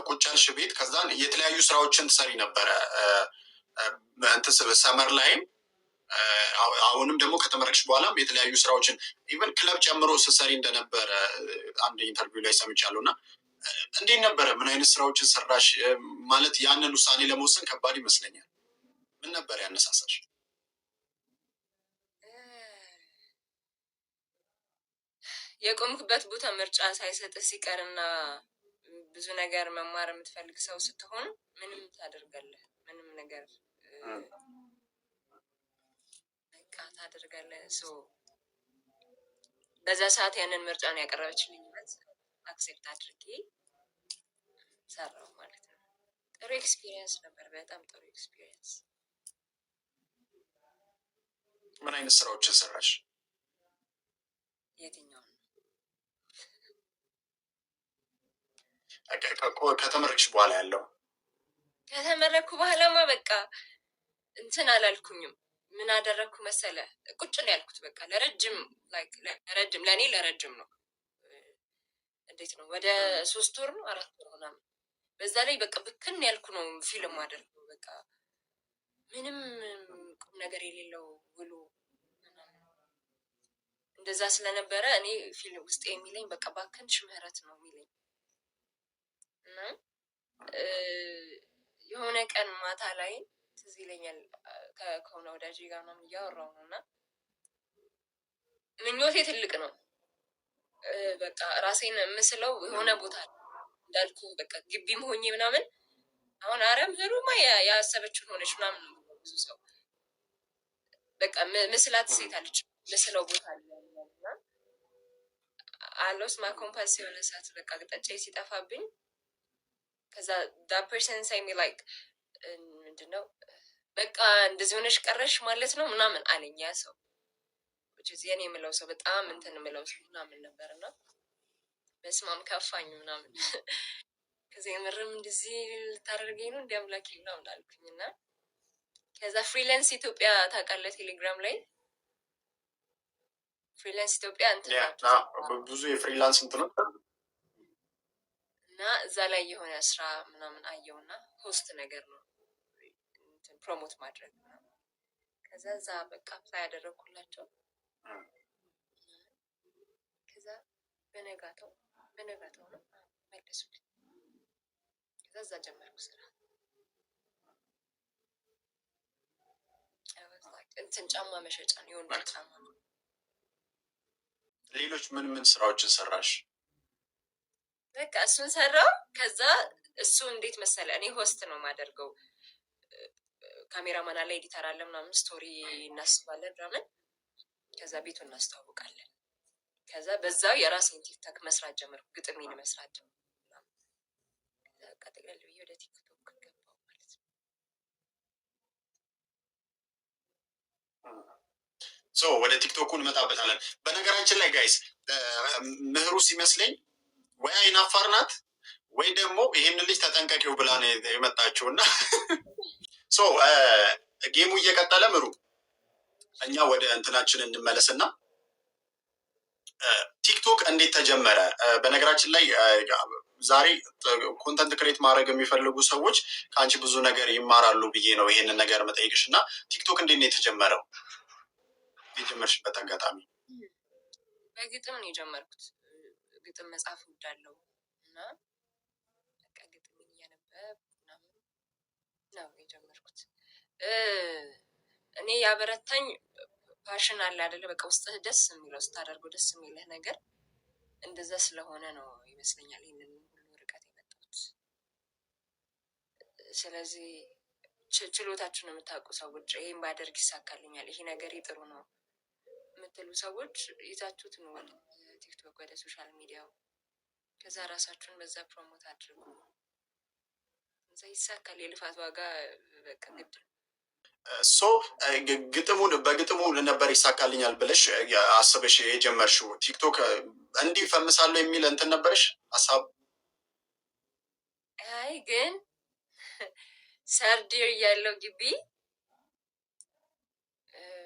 ቁጭ ያልሽ ቤት፣ ከዛን የተለያዩ ስራዎችን ትሰሪ ነበረ እንትን summer ላይም አሁንም ደግሞ ከተመረቅሽ በኋላም የተለያዩ ስራዎችን even ክለብ ጨምሮ ስትሰሪ እንደነበረ አንድ interview ላይ ሰምቻለሁ። እና እንዴት ነበረ? ምን አይነት ስራዎችን ሰራሽ? ማለት ያንን ውሳኔ ለመወሰን ከባድ ይመስለኛል። ምን ነበር ያነሳሳሽ? የቆምክበት ቦታ ምርጫ ሳይሰጥህ ሲቀርና ብዙ ነገር መማር የምትፈልግ ሰው ስትሆን ምንም ታደርጋለህ። ምንም ነገር በቃ ታደርጋለህ። So በዛ ሰዓት ያንን ምርጫ ነው ያቀረበችልኝ። Accept አድርጌ ሰራው ማለት ነው። ጥሩ experience ነበር። በጣም ጥሩ experience። ምን አይነት ስራዎችን ሰራሽ? የትኛው ነው? ከተመረቅሽ በኋላ ያለው። ከተመረኩ በኋላማ በቃ እንትን አላልኩኝም። ምን አደረግኩ መሰለ? ቁጭ ነው ያልኩት። በቃ ለረጅም like ለረጅም፣ ለእኔ ለረጅም ነው። እንዴት ነው ወደ 3 ወር ነው 4 ወር ምናምን። በዛ ላይ በቃ ብክን ያልኩ ነው feel ማደርገው። በቃ ምንም ቁም ነገር የሌለው ውሎ ምናምን እንደዛ ስለነበረ እኔ feel ውስጤ የሚለኝ በቃ ባከንሽ ምህረት ነው የሚለኝ። እና የሆነ ቀን ማታ ላይ ትዝ ይለኛል ከሆነ ወዳጄ ጋር ምናምን እያወራሁ ነው እና ምኞቴ ትልቅ ነው። በቃ ራሴን የምስለው የሆነ ቦታ እንዳልኩ በቃ ግቢም ሆኜ ምናምን አሁን አረ ምህሩማ ያሰበችውን ሆነች ምናምን ነው የሚለው ብዙ ሰው። በቃ ምስላት ሴት አለች፣ ምስለው ቦታ አለ እና I lost my compass የሆነ ሰዓት በቃ አቅጣጫ ሲጠፋብኝ ከዛ that person say me like ምንድን ነው በቃ እንደዚህ ሆነሽ ቀረሽ ማለት ነው ምናምን አለኝ ያ ሰው፣ which is የኔ የምለው ሰው፣ በጣም እንትን የምለው ሰው ምናምን ነበር። እና በስማም ከፋኝ ምናምን። ከዚ የምርም እንደዚህ ልታደርገኝ ነው እንዲ አምላኬ ምናምን አልኩኝ። እና ከዛ Freelance ኢትዮጵያ ታውቃለህ? ቴሌግራም ላይ Freelance ኢትዮጵያ እንትን ናቸው። ብዙ የ freelance እንትኖች። እና እዛ ላይ የሆነ ስራ ምናምን አየውና host ነገር ነው፣ promote ማድረግ ምናምን። ከዛ እዛ በቃ apply ያደረግኩላቸው። ከዛ በነጋታው ነው መለሱልኝ። ከዛ እዛ ጀመርኩ ስራ። እንትን ጫማ መሸጫ ነው፣ የወንዶች ጫማ ነው። ሌሎች ምን ምን ስራዎችን ሰራሽ? በቃ እሱን ሰራው። ከዛ እሱ እንዴት መሰለ፣ እኔ host ነው የማደርገው። ካሜራማን አለ፣ editor አለ ምናምን፣ story እናስባለን ምናምን። ከዛ ቤቱን እናስተዋውቃለን። ከዛ በዛው የራሴን ቲክቶክ መስራት ጀመርኩ፣ ግጥሜን መስራት ጀመርኩ። ከዛ በቃ ጠቅለል ብዬ ወደ ቲክቶክ ገባሁ ማለት ነው። So ወደ ቲክቶኩ እንመጣበታለን። በነገራችን ላይ guys፣ ምህሩ ሲመስለኝ ወይ አይናፋር ናት ወይ ደግሞ ይህን ልጅ ተጠንቀቂው ብላ ነው የመጣችው። እና so game ኡ እየቀጠለ ምሩ፣ እኛ ወደ እንትናችን እንመለስና ቲክቶክ እንዴት ተጀመረ? በነገራችን ላይ ዛሬ content create ማድረግ የሚፈልጉ ሰዎች ከአንቺ ብዙ ነገር ይማራሉ ብዬ ነው ይሄንን ነገር መጠየቅሽ። እና ቲክቶክ እንዴት ነው የተጀመረው? የጀመርሽበት አጋጣሚ? በግጥም ነው የጀመርኩት። ግጥም መጻፍ እወዳለሁ እና በቃ ግጥምን እያነበብኩ ምናምን ነው የጀመርኩት። እኔ ያበረታኝ passion አለ አይደለ? በቃ ውስጥህ ደስ የሚለው፣ ስታደርገው ደስ የሚልህ ነገር እንደዛ ስለሆነ ነው ይመስለኛል ይህንን ሁሉ ርቀት የመጣሁት። ስለዚህ ችሎታችሁን የምታውቁ ሰዎች፣ ይሄን ባደርግ ይሳካልኛል፣ ይሄ ነገር ጥሩ ነው የምትሉ ሰዎች ይዛችሁት ነው ወደ ቲክቶክ፣ ወደ social media ው። ከዛ ራሳችሁን በዛ promote አድርጉ። እዛ ይሳካል። የልፋት ዋጋ በቃ ግድ ነው። So ግጥሙን በግጥሙ ነበር ይሳካልኛል ብለሽ አስበሽ የጀመርሽው? ቲክቶክ እንዲህ ፈምሳለሁ የሚል እንትን ነበረሽ ሀሳብ? አይ፣ ግን third year እያለሁ ግቢ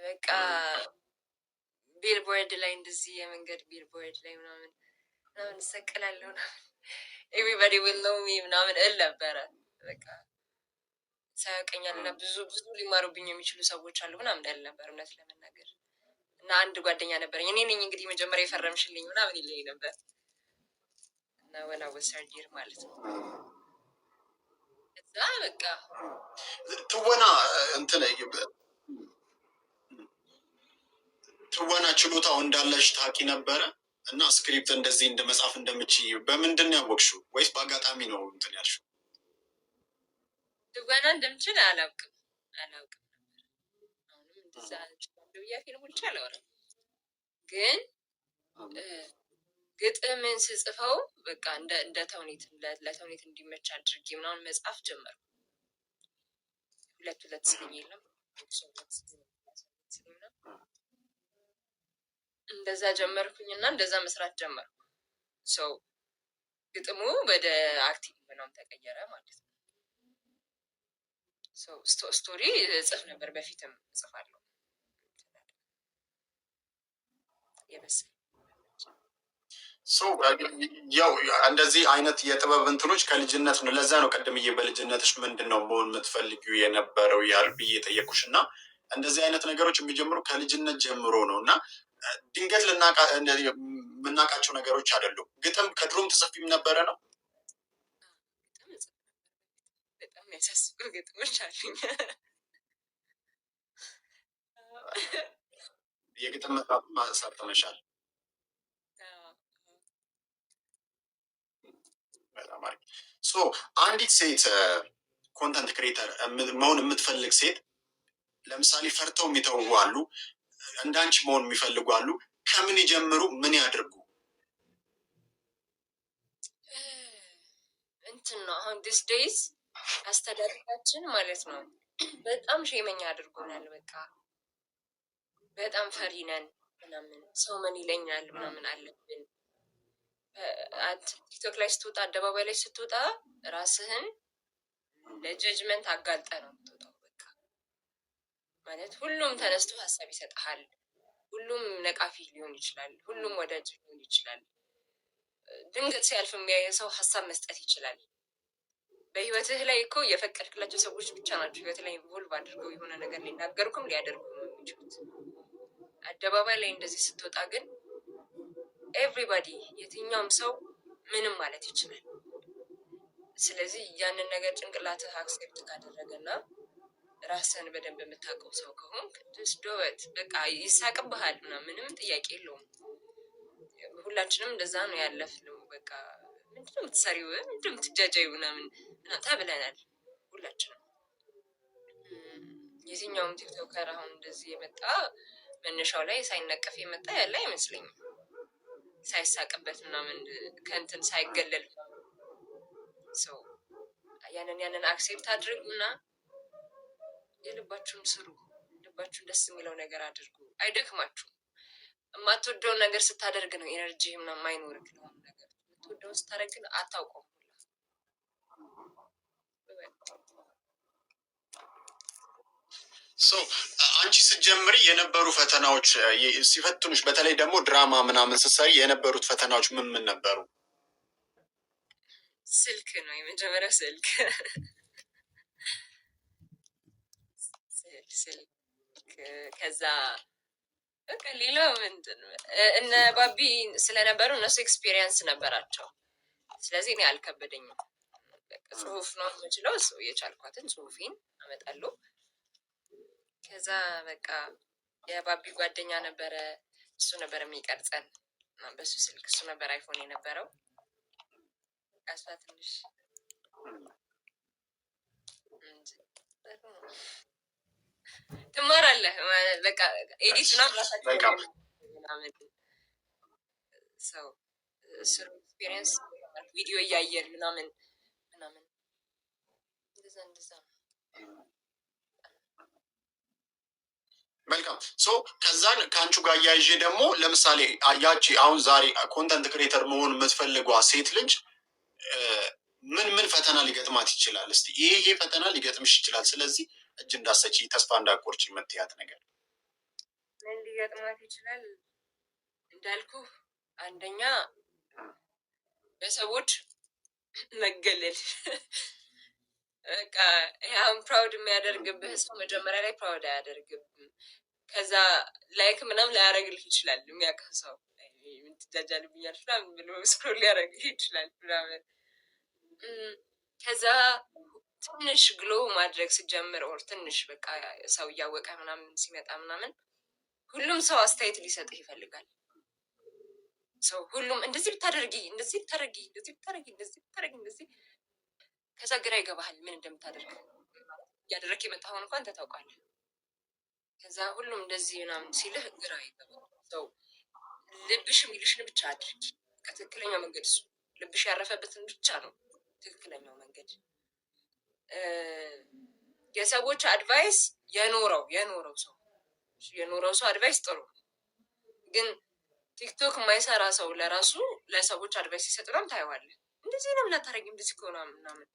በቃ ቢልቦርድ ላይ፣ እንደዚህ የመንገድ ቢልቦርድ ላይ ምናምን ምናምን እሰቀላለሁ ምናምን፣ everybody will know me ምናምን እል ነበረ። በቃ ሰው ያውቀኛል እና ብዙ ብዙ ሊማሩብኝ የሚችሉ ሰዎች አሉ ምናምን እል ነበር እውነት ለመናገር። እና አንድ ጓደኛ ነበረኝ፣ እኔ ነኝ እንግዲህ መጀመሪያ የፈረምሽልኝ ምናምን ይለኝ ነበር። እና when I was third year ማለት ነው። እዛ በቃ ትወና እንትን ትወና ችሎታው እንዳለሽ ታውቂ ነበረ? እና script እንደዚህ እንደ መጻፍ እንደምችይ በምንድን ነው ያወቅሽው? ወይስ በአጋጣሚ ነው እንትን ያልሽው? ትወና እንደምችል አላውቅም ነበር። አሁንም እንደዛ እችላለሁ ብዬ አፌን ሞልቼ አላወራም። ግን ግጥምን ስጽፈው በቃ እንደ ተውኔት፣ ለተውኔት እንዲመች አድርጌ ምናምን መጻፍ ጀመርኩ። ሁለት ሁለት ስንኝ የለም፣ ሁለት ስንኝ ምናምን እንደዛ ጀመርኩኝ እና እንደዛ መስራት ጀመርኩ። So ግጥሙ ወደ acting ምናምን ተቀየረ ማለት ነው። Story እጽፍ ነበር፣ በፊትም እጽፋለሁ። የበሰለ ያው እንደዚህ አይነት የጥበብ እንትኖች ከልጅነት ነው። ለዛ ነው ቀደምዬ በልጅነትሽ ምንድን ነው መሆን የምትፈልጊው የነበረው ያል ብዬ የጠየኩሽ። እና እንደዚህ አይነት ነገሮች የሚጀምሩ ከልጅነት ጀምሮ ነው እና ድንገት የምናውቃቸው ነገሮች አይደሉም። ግጥም ከድሮም ትጽፊም ነበረ ነው? ግጥም እጽፍ ነበር። በጣም የሚያሳስቡ ግጥሞች አሉኝ። የግጥም መጽሐፍም አሳትመሻል። በጣም አሪፍ። So አንዲት ሴት content creator መሆን የምትፈልግ ሴት፣ ለምሳሌ ፈርተው የሚተዉ አሉ፣ እንዳንቺ መሆን የሚፈልጉ አሉ። ከምን ይጀምሩ? ምን ያድርጉ? እንትን ነው፣ አሁን these days አስተዳደጋችን ማለት ነው በጣም ሼመኛ አድርጎናል። በቃ በጣም ፈሪ ነን ምናምን፣ ሰው ምን ይለኛል ምናምን አለብን። ቲክቶክ ላይ ስትወጣ፣ አደባባይ ላይ ስትወጣ ራስህን ለ judgment አጋልጠህ ነው የምትወጣው። በቃ ማለት ሁሉም ተነስቶ ሀሳብ ይሰጥሃል። ሁሉም ነቃፊ ሊሆን ይችላል። ሁሉም ወዳጅ ሊሆን ይችላል። ድንገት ሲያልፍ የሚያየ ሰው ሀሳብ መስጠት ይችላል። በህይወትህ ላይ እኮ የፈቀድክላቸው ሰዎች ብቻ ናቸው ህይወት ላይ involve አድርገው የሆነ ነገር ሊናገሩክም ሊያደርጉም የሚችሉት። አደባባይ ላይ እንደዚህ ስትወጣ ግን everybody፣ የትኛውም ሰው ምንም ማለት ይችላል። ስለዚህ ያንን ነገር ጭንቅላትህ accept ካደረገና ራስህን በደንብ የምታውቀው ሰው ከሆንክ just do it። በቃ ይሳቅብሃል ምናምን፣ ምንም ጥያቄ የለውም። ሁላችንም እንደዛ ነው ያለፍነው። በቃ ምንድነው የምትሰሪው፣ ምንድነው የምትጃጃዩ ምናምን ምናምን ተብለናል ሁላችንም። የትኛውም TikToker አሁን እንደዚህ የመጣ መነሻው ላይ ሳይነቀፍ የመጣ ያለ አይመስለኝም። ሳይሳቅበት ምናምን፣ ከእንትን ሳይገለል። So ያንን accept አድርጉና የልባችሁን ስሩ። ልባችሁን ደስ የሚለው ነገር አድርጉ። አይደክማችሁም። የማትወደውን ነገር ስታደርግ ነው energy ምናምን የማይኖርክ ለሆነ ነገር። የምትወደውን ስታደርግ ግን አታውቀውም ሁላ። So አንቺ ስትጀምሪ የነበሩ ፈተናዎች፣ ሲፈትኑሽ፣ በተለይ ደግሞ ድራማ ምናምን ስትሰሪ የነበሩት ፈተናዎች ምን ምን ነበሩ? ስልክ ነው የመጀመሪያው፣ ስልክ፣ ስልክ። ከዛ በቃ ሌላው ምንድን ነው፣ እነ ባቢ ስለነበሩ እነሱ experience ነበራቸው። ስለዚህ እኔ አልከበደኝም። በቃ ጽሁፍ ነው የምችለው፣ እሱ የቻልኳትን ጽሁፌን አመጣለሁ። ከዛ በቃ የባቢ ጓደኛ ነበረ፣ እሱ ነበር የሚቀርጸን እና በሱ ስልክ፣ እሱ ነበር iPhone የነበረው። በቃ እሷ ትንሽ እንጂ ጥሩ ነው። ትማራለህ ማለት በቃ edit ምናምን ራሳቸው ምናምን ሰው እሱ experience ቪዲዮ እያየን ምናምን ምናምን እንደዛ እንደዛ ነው። መልካም። So ከዛን ከአንቹ ጋር እያይዤ ደግሞ ለምሳሌ ያቺ አሁን ዛሬ content creator መሆን የምትፈልጓ ሴት ልጅ ምን ምን ፈተና ሊገጥማት ይችላል? እስቲ ይሄ ይሄ ፈተና ሊገጥምሽ ይችላል፣ ስለዚህ እጅ እንዳሰጪ፣ ተስፋ እንዳቆርጭ የምትያት ነገር? ምን ሊገጥማት ይችላል? እንዳልኩ አንደኛ በሰዎች መገለል። በቃ ይሄ አሁን proud የሚያደርግብህ ሰው መጀመሪያ ላይ proud አያደርግብህም። ከዛ like ምናምን ላያደርግልህ ይችላል። የሚያውቅህ ሰው ምን ትጃጃልብኛለሽ ምናምን ብሎ scroll ሊያደርግልህ ይችላል ምናምን። ከዛ ትንሽ glow ማድረግ ስጀምር or ትንሽ በቃ ሰው እያወቀ ምናምን ሲመጣ ምናምን ሁሉም ሰው አስተያየት ሊሰጥህ ይፈልጋል። ሰው ሁሉም እንደዚህ ብታደርጊ፣ እንደዚህ ብታደርጊ፣ እንደዚህ ብታደርጊ፣ እንደዚህ ብታደርጊ፣ እንደዚህ። ከዛ ግራ ይገባሃል ምን እንደምታደርግ። እያደረግክ የመጣኸውን እንኳን አንተ ታውቃለህ። ከዛ ሁሉም እንደዚህ ምናምን ሲልህ ግራ ይገባል። So ልብሽ የሚልሽን ብቻ አድርጊ። በቃ ትክክለኛው መንገድ እሱ ልብሽ ያረፈበትን ብቻ ነው ትክክለኛው መንገድ። የሰዎች advice የኖረው ሰው advice ጥሩ ነው። ግን TikTok የማይሰራ ሰው ለራሱ ለሰዎች advice ሲሰጥ በጣም ታየዋለህ። እንደዚህ ለምን አታደርጊም? እንደዚህ ከሆነ ምናምን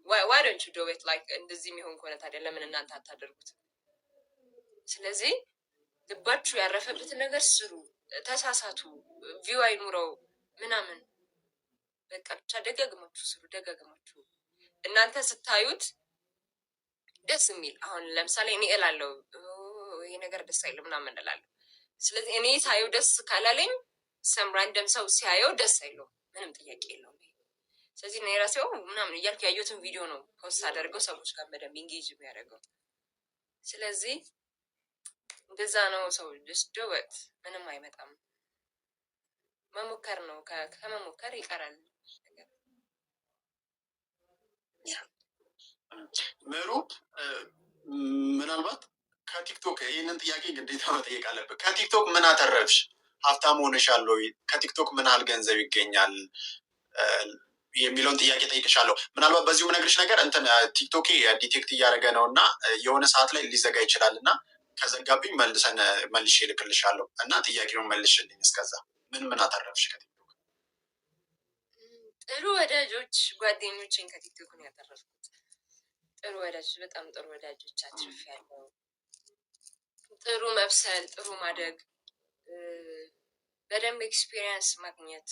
why don't you do it? Like እንደዚህ የሚሆን ከሆነ ታዲያ ለምን እናንተ አታደርጉት? ስለዚህ ልባችሁ ያረፈበትን ነገር ስሩ። ተሳሳቱ፣ view አይኑረው ምናምን፣ በቃ ብቻ ደጋግማችሁ ስሩ። ደጋግማችሁ እናንተ ስታዩት ደስ የሚል፣ አሁን ለምሳሌ እኔ እላለሁ ይሄ ነገር ደስ አይልም ምናምን እላለሁ። ስለዚህ እኔ ሳየው ደስ ካላለኝ some random ሰው ሲያየው ደስ አይለውም፣ ምንም ጥያቄ የለውም። ስለዚህ እኔ ራሴው ምናምን እያልኩ ያየሁትን ቪዲዮ ነው post አደርገው ሰዎች ጋር በደንብ engage የሚያደርገው። ስለዚህ እንደዛ ነው። So just do it፣ ምንም አይመጣም። መሞከር ነው። ከመሞከር ይቀራል ነገር። ምሩ፣ ምናልባት ከ TikTok ይህንን ጥያቄ ግዴታ መጠየቅ አለብን። ከ TikTok ምን አተረፍሽ? ሀብታም ሆነሻል ወይ? ከ TikTok ምን ያህል ገንዘብ ይገኛል የሚለውን ጥያቄ ጠይቅሻለሁ። ምናልባት በዚሁ የምነግርሽ ነገር እንትን TikTok ኤ detect እያደረገ ነው እና የሆነ ሰዓት ላይ ሊዘጋ ይችላል እና ከዘጋብኝ መልሰን መልሼ እልክልሻለሁ እና ጥያቄውን መልሽልኝ። እስከዛ ምን ምን አተረፍሽ ከ TikTok? ጥሩ ወዳጆች፣ ጓደኞችን ከ TikTok ነው ያተረፍኩት። ጥሩ ወዳጆች፣ በጣም ጥሩ ወዳጆች አትርፌያለሁ። ጥሩ መብሰል፣ ጥሩ ማደግ፣ በደንብ experience ማግኘት፣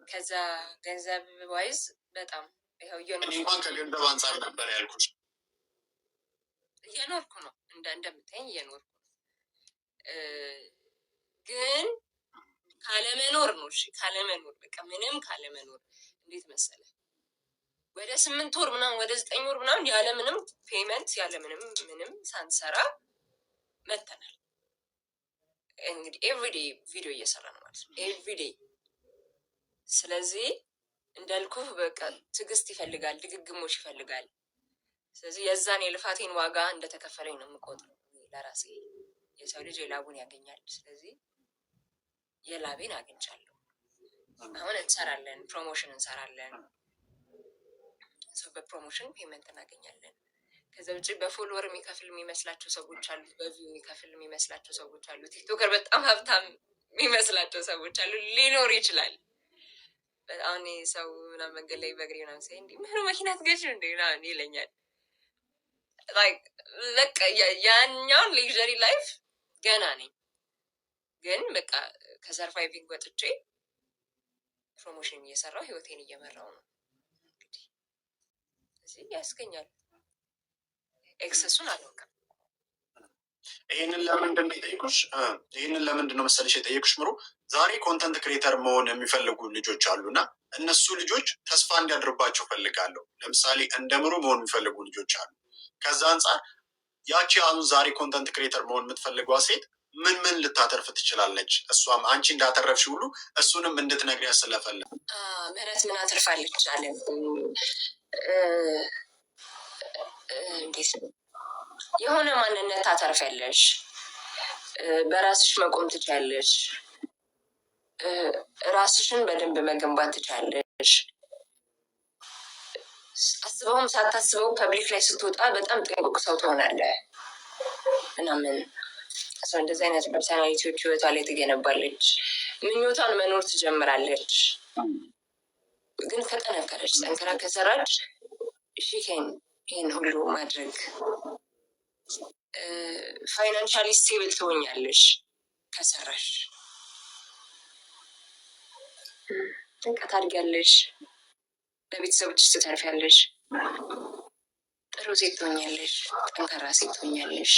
ከዛ ገንዘብ wise በጣም ይኸው እኔ እንኳን ከገንዘብ አንጻር ነበር ያልኩት። እየኖርኩ ነው፣ እንደምታየኝ እየኖርኩ ነው። ግን ካለመኖር ነው። እሺ ካለመኖር፣ በቃ ምንም ካለመኖር። እንዴት መሰለ፣ ወደ 8 ወር ምናምን፣ ወደ 9 ወር ምናምን ያለምንም payment፣ ያለምንም ምንም ሳንሰራ መተናል። እንግዲህ everyday ቪዲዮ እየሰራ ነው ማለት ነው፣ everyday። ስለዚህ እንዳልኩህ በቃ ትዕግስት ይፈልጋል፣ ድግግሞሽ ይፈልጋል። ስለዚህ የዛን የልፋቴን ዋጋ እንደተከፈለኝ ነው የምቆጥረው ለራሴ። የሰው ልጅ የላቡን ያገኛል። ስለዚህ የላቤን አግኝቻለሁ። አሁን እንሰራለን፣ promotion እንሰራለን። በ promotion payment እናገኛለን። ከዛ ውጭ በ follower የሚከፍል የሚመስላቸው ሰዎች አሉ። በ view የሚከፍል የሚመስላቸው ሰዎች አሉ። TikToker በጣም ሀብታም የሚመስላቸው ሰዎች አሉ። ሊኖር ይችላል። በጣም ሰው ምናምን መንገድ ላይ በእግሬ ምናምን ሳይ እንዲ ምን መኪና ትገዢ እንደ ምናምን ይለኛል። በቃ ያኛውን luxury life ገና ነኝ፣ ግን በቃ ከ surviving ወጥቼ promotion እየሰራው ህይወቴን እየመራው ነው። እንግዲህ እዚህ ያስገኛል። Excess ኡን አላውቅም። ይህንን ለምንድን ነው የጠየኩሽ? ይህንን ለምንድን ነው መሰለሽ የጠየኩሽ ምሩ፣ ዛሬ content creator መሆን የሚፈልጉ ልጆች አሉ እና እነሱ ልጆች ተስፋ እንዲያድርባቸው ፈልጋለሁ። ለምሳሌ እንደ ምሩ መሆን የሚፈልጉ ልጆች አሉ። ከዛ አንጻር ያቺ አሁን ዛሬ content creator መሆን የምትፈልገዋ ሴት ምን ምን ልታተርፍ ትችላለች? እሷም አንቺ እንዳተረፍሽ ሁሉ እሱንም እንድትነግሪያት ስለፈለግ። ምህረት ምን አትርፋለች አለ። እንዴት ነው፣ የሆነ ማንነት ታተርፊያለሽ። በራስሽ መቆም ትችያለሽ። ራስሽን በደንብ መገንባት ትችያለሽ። አስበውም ሳታስበው public ላይ ስትወጣ በጣም ጥንቁቅ ሰው ትሆናለህ ምናምን። ሰው እንደዚህ አይነት personality ዎች ህይወቷ ላይ ትገነባለች። ምኞቷን መኖር ትጀምራለች። ግን ከጠነከረች፣ ጠንክራ ከሰራች she can ይህን ሁሉ ማድረግ። Financially stable ትሆኛለሽ ከሰራሽ። በቃ ታድጊያለሽ፣ ለቤተሰቦችሽ ትተርፊያለሽ፣ ጥሩ ሴት ትሆኛለሽ፣ ጠንካራ ሴት ትሆኛለሽ።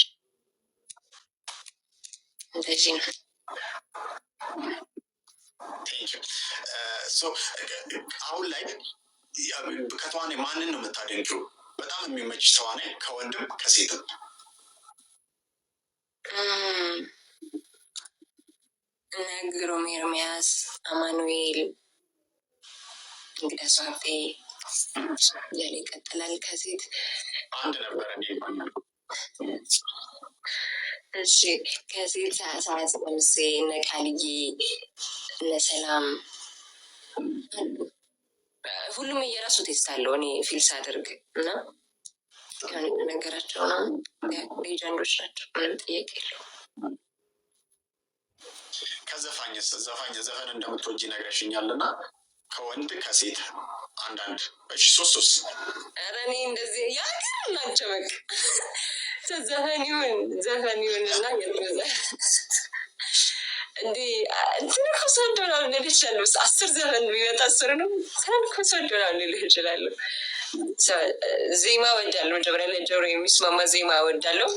እንደዚህ ነው። Thank you. አሁን ላይ ከተዋናይ ማንን ነው የምታደንቂው? በጣም የሚመች ተዋናይ ከወንድም ከሴትም? እነ ግሩም ኤርሚያስ፣ አማኑኤል፣ እንግዳ ሰው ሀብቴ እያለ ይቀጥላል። ከሴት አንድ ነበረ። እሺ፣ ከሴት ሰዓት ለምሴ፣ እነ ቃልዬ፣ እነ ሰላም አሉ። ሁሉም የራሱ taste አለው። እኔ feel ሳደርግ እና የሆነ ነገራቸው ነው። Legend ኦች ናቸው። ምንም ጥያቄ የለውም። ከዘፋኝስ? ዘፋኝ ዘፈን እንደምትወጂ ነግረሽኛል እና ከወንድ ከሴት አንዳንድ፣ እሺ፣ ሶስት ሶስት። ኧረ እኔ እንደዚህ የሀገር ናቸው። በቃ ዘፈን ይሁን ዘፈን ይሁን እና እንዴ እንትን እኮ ሰወድ ምናምን ልልህ እችላለሁ። 10 ዘፈን ቢመጣ 10 ነው እንትን እኮ ሰወድ ምናምን ልልህ እችላለሁ። ዜማ እወዳለሁ። መጀመሪያ ላይ ጆሮ የሚስማማ ዜማ እወዳለሁ።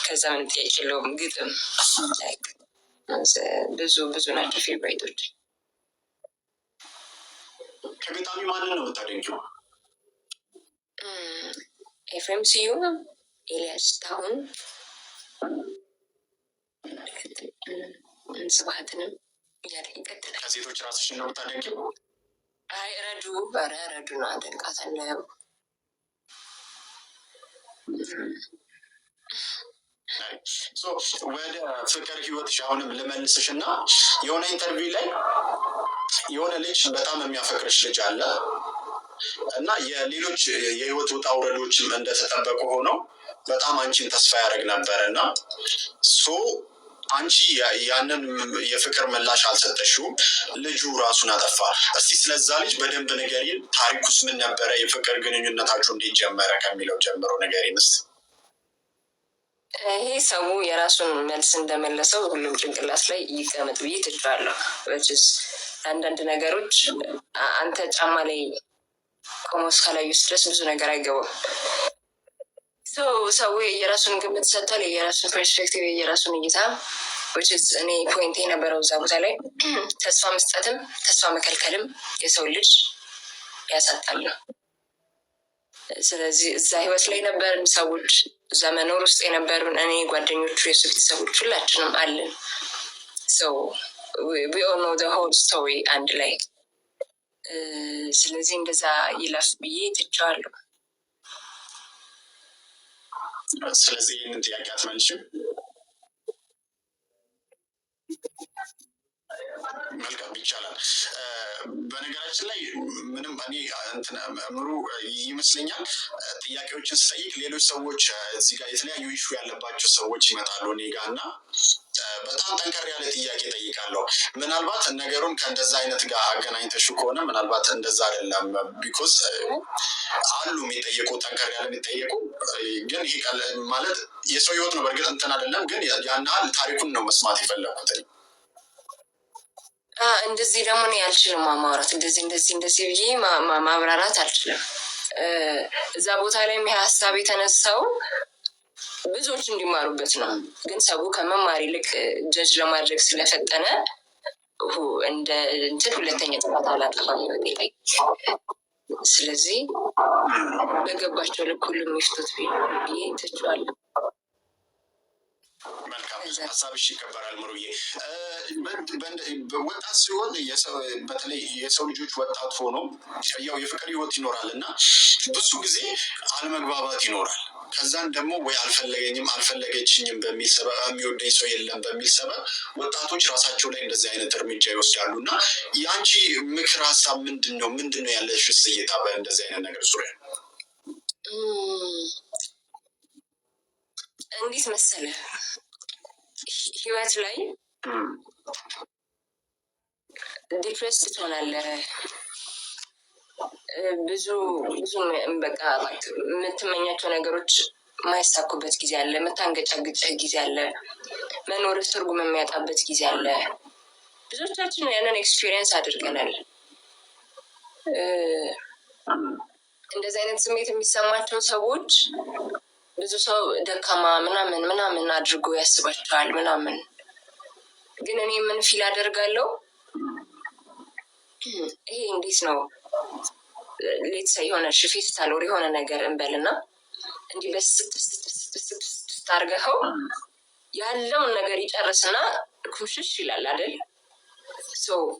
ከዛ ምንም ጥያቄ የለውም። ግጥም ብዙ ብዙ ናቸው favorite ኦች። ከገጣሚ ማንን ነው የምታደንቂው? ኤፍሬም ስዩም፣ ኤልያስ ታሁን፣ ስብሀትንም እያለ ይቀጥላል። ከሴቶች ራስሽን ነው የምታደንቂው? አይ ረዱ፣ ኧረ ረዱ ነው፣ አደንቃታለሁ። ወደ ፍቅር ህይወትሽ አሁንም ልመልስሽ እና የሆነ interview ላይ የሆነ ልጅ በጣም የሚያፈቅርሽ ልጅ አለ እና የሌሎች የህይወት ውጣ ውረዶችም እንደተጠበቁ ሆነው በጣም አንቺን ተስፋ ያደርግ ነበረ እና so አንቺ ያንን የፍቅር ምላሽ አልሰጠሽውም። ልጁ ራሱን አጠፋ። እስቲ ስለዛ ልጅ በደንብ ንገሪን። ታሪኩስ ምን ነበረ? የፍቅር ግንኙነታችሁ እንዴት ጀመረ ከሚለው ጀምሮ ንገሪን እስቲ። ይሄ ሰው የራሱን መልስ እንደመለሰው ሁሉም ጭንቅላት ላይ ይቀመጥ ብዬ ትቼዋለሁ። Which is አንዳንድ ነገሮች አንተ ጫማ ላይ ቆሞ እስካላዩት ድረስ ብዙ ነገር አይገባም። ሰው የራሱን ግምት ሰጥቷል፣ የራሱን perspective፣ የራሱን እይታ። Which is እኔ point የነበረው እዛ ቦታ ላይ ተስፋ መስጠትም ተስፋ መከልከልም የሰው ልጅ ያሳጣል ነው። ስለዚህ እዛ ህይወት ላይ የነበርን ሰዎች፣ እዛ መኖር ውስጥ የነበሩን እኔ፣ ጓደኞቹ፣ የሱ ቤተሰቦች ሁላችንም አለን። So we all know the whole story አንድ ላይ። ስለዚህ እንደዛ ይለፍ ብዬ ትቼዋለሁ። ስለዚህ ይህንን ጥያቄ አትመልሽም? መልካም፣ ይቻላል። በነገራችን ላይ ምንም እኔ እንትን ምሩ ይመስለኛል ጥያቄዎችን ስጠይቅ ሌሎች ሰዎች እዚህ ጋር የተለያዩ issue ያለባቸው ሰዎች ይመጣሉ እኔ ጋር እና በጣም ጠንከር ያለ ጥያቄ ጠይቃለሁ። ምናልባት ነገሩን ከእንደዛ አይነት ጋር አገናኝተሽው ከሆነ ምናልባት እንደዛ አይደለም። Because አሉ የሚጠየቁ፣ ጠንከር ያለ የሚጠየቁ፣ ግን ይሄ ማለት የሰው ህይወት ነው። በእርግጥ እንትን አይደለም፣ ግን ያን ያህል ታሪኩን ነው መስማት የፈለኩት። እንደዚህ ደግሞ እኔ አልችልም ማውራት፣ እንደዚህ እንደዚህ እንደዚህ ብዬ ማብራራት አልችልም። እዛ ቦታ ላይ ይሄ ሀሳብ የተነሳው ብዙዎች እንዲማሩበት ነው። ግን ሰው ከመማር ይልቅ judge ለማድረግ ስለፈጠነ እንደ እንትን ሁለተኛ ጥፋት አላጠፋም ህይወቴ ላይ። ስለዚህ በገባቸው ልክ ሁሉም ይፍቱት ብዬ ትቼዋለሁ። መልካም፣ ሀሳብሽ ይከበራል ምሩዬ። ወጣት ሲሆን፣ በተለይ የሰው ልጆች ወጣት ሆኖ ያው የፍቅር ህይወት ይኖራል እና ብዙ ጊዜ አለመግባባት ይኖራል። ከዛን ደግሞ ወይ አልፈለገኝም፣ አልፈለገችኝም በሚል ሰበብ፣ የሚወደኝ ሰው የለም በሚል ሰበብ ወጣቶች ራሳቸው ላይ እንደዚህ አይነት እርምጃ ይወስዳሉ እና የአንቺ ምክር ሀሳብ ምንድን ነው? ምንድን ነው ያለሽ እይታ በእንደዚህ አይነት ነገር ዙሪያ? እንዴት መሰለህ፣ ህይወት ላይ depressed ትሆናለህ። ብዙ ብዙ በቃ የምትመኛቸው ነገሮች የማይሳኩበት ጊዜ አለ። የምታንገጫግጭህ ጊዜ አለ። መኖርህ ትርጉም የሚያጣበት ጊዜ አለ። ብዙዎቻችን ያንን experience አድርገናል። እንደዚህ አይነት ስሜት የሚሰማቸው ሰዎች ብዙ ሰው ደካማ ምናምን ምናምን አድርጎ ያስባቸዋል ምናምን። ግን እኔ ምን feel አደርጋለሁ? ይሄ እንዴት ነው፣ let's say የሆነ ፌስታል ወር የሆነ ነገር እንበልና እንዲህ በስት ስት ስት ስት አድርገኸው ያለውን ነገር ይጨርስና ኩምሽሽ ይላል አይደል?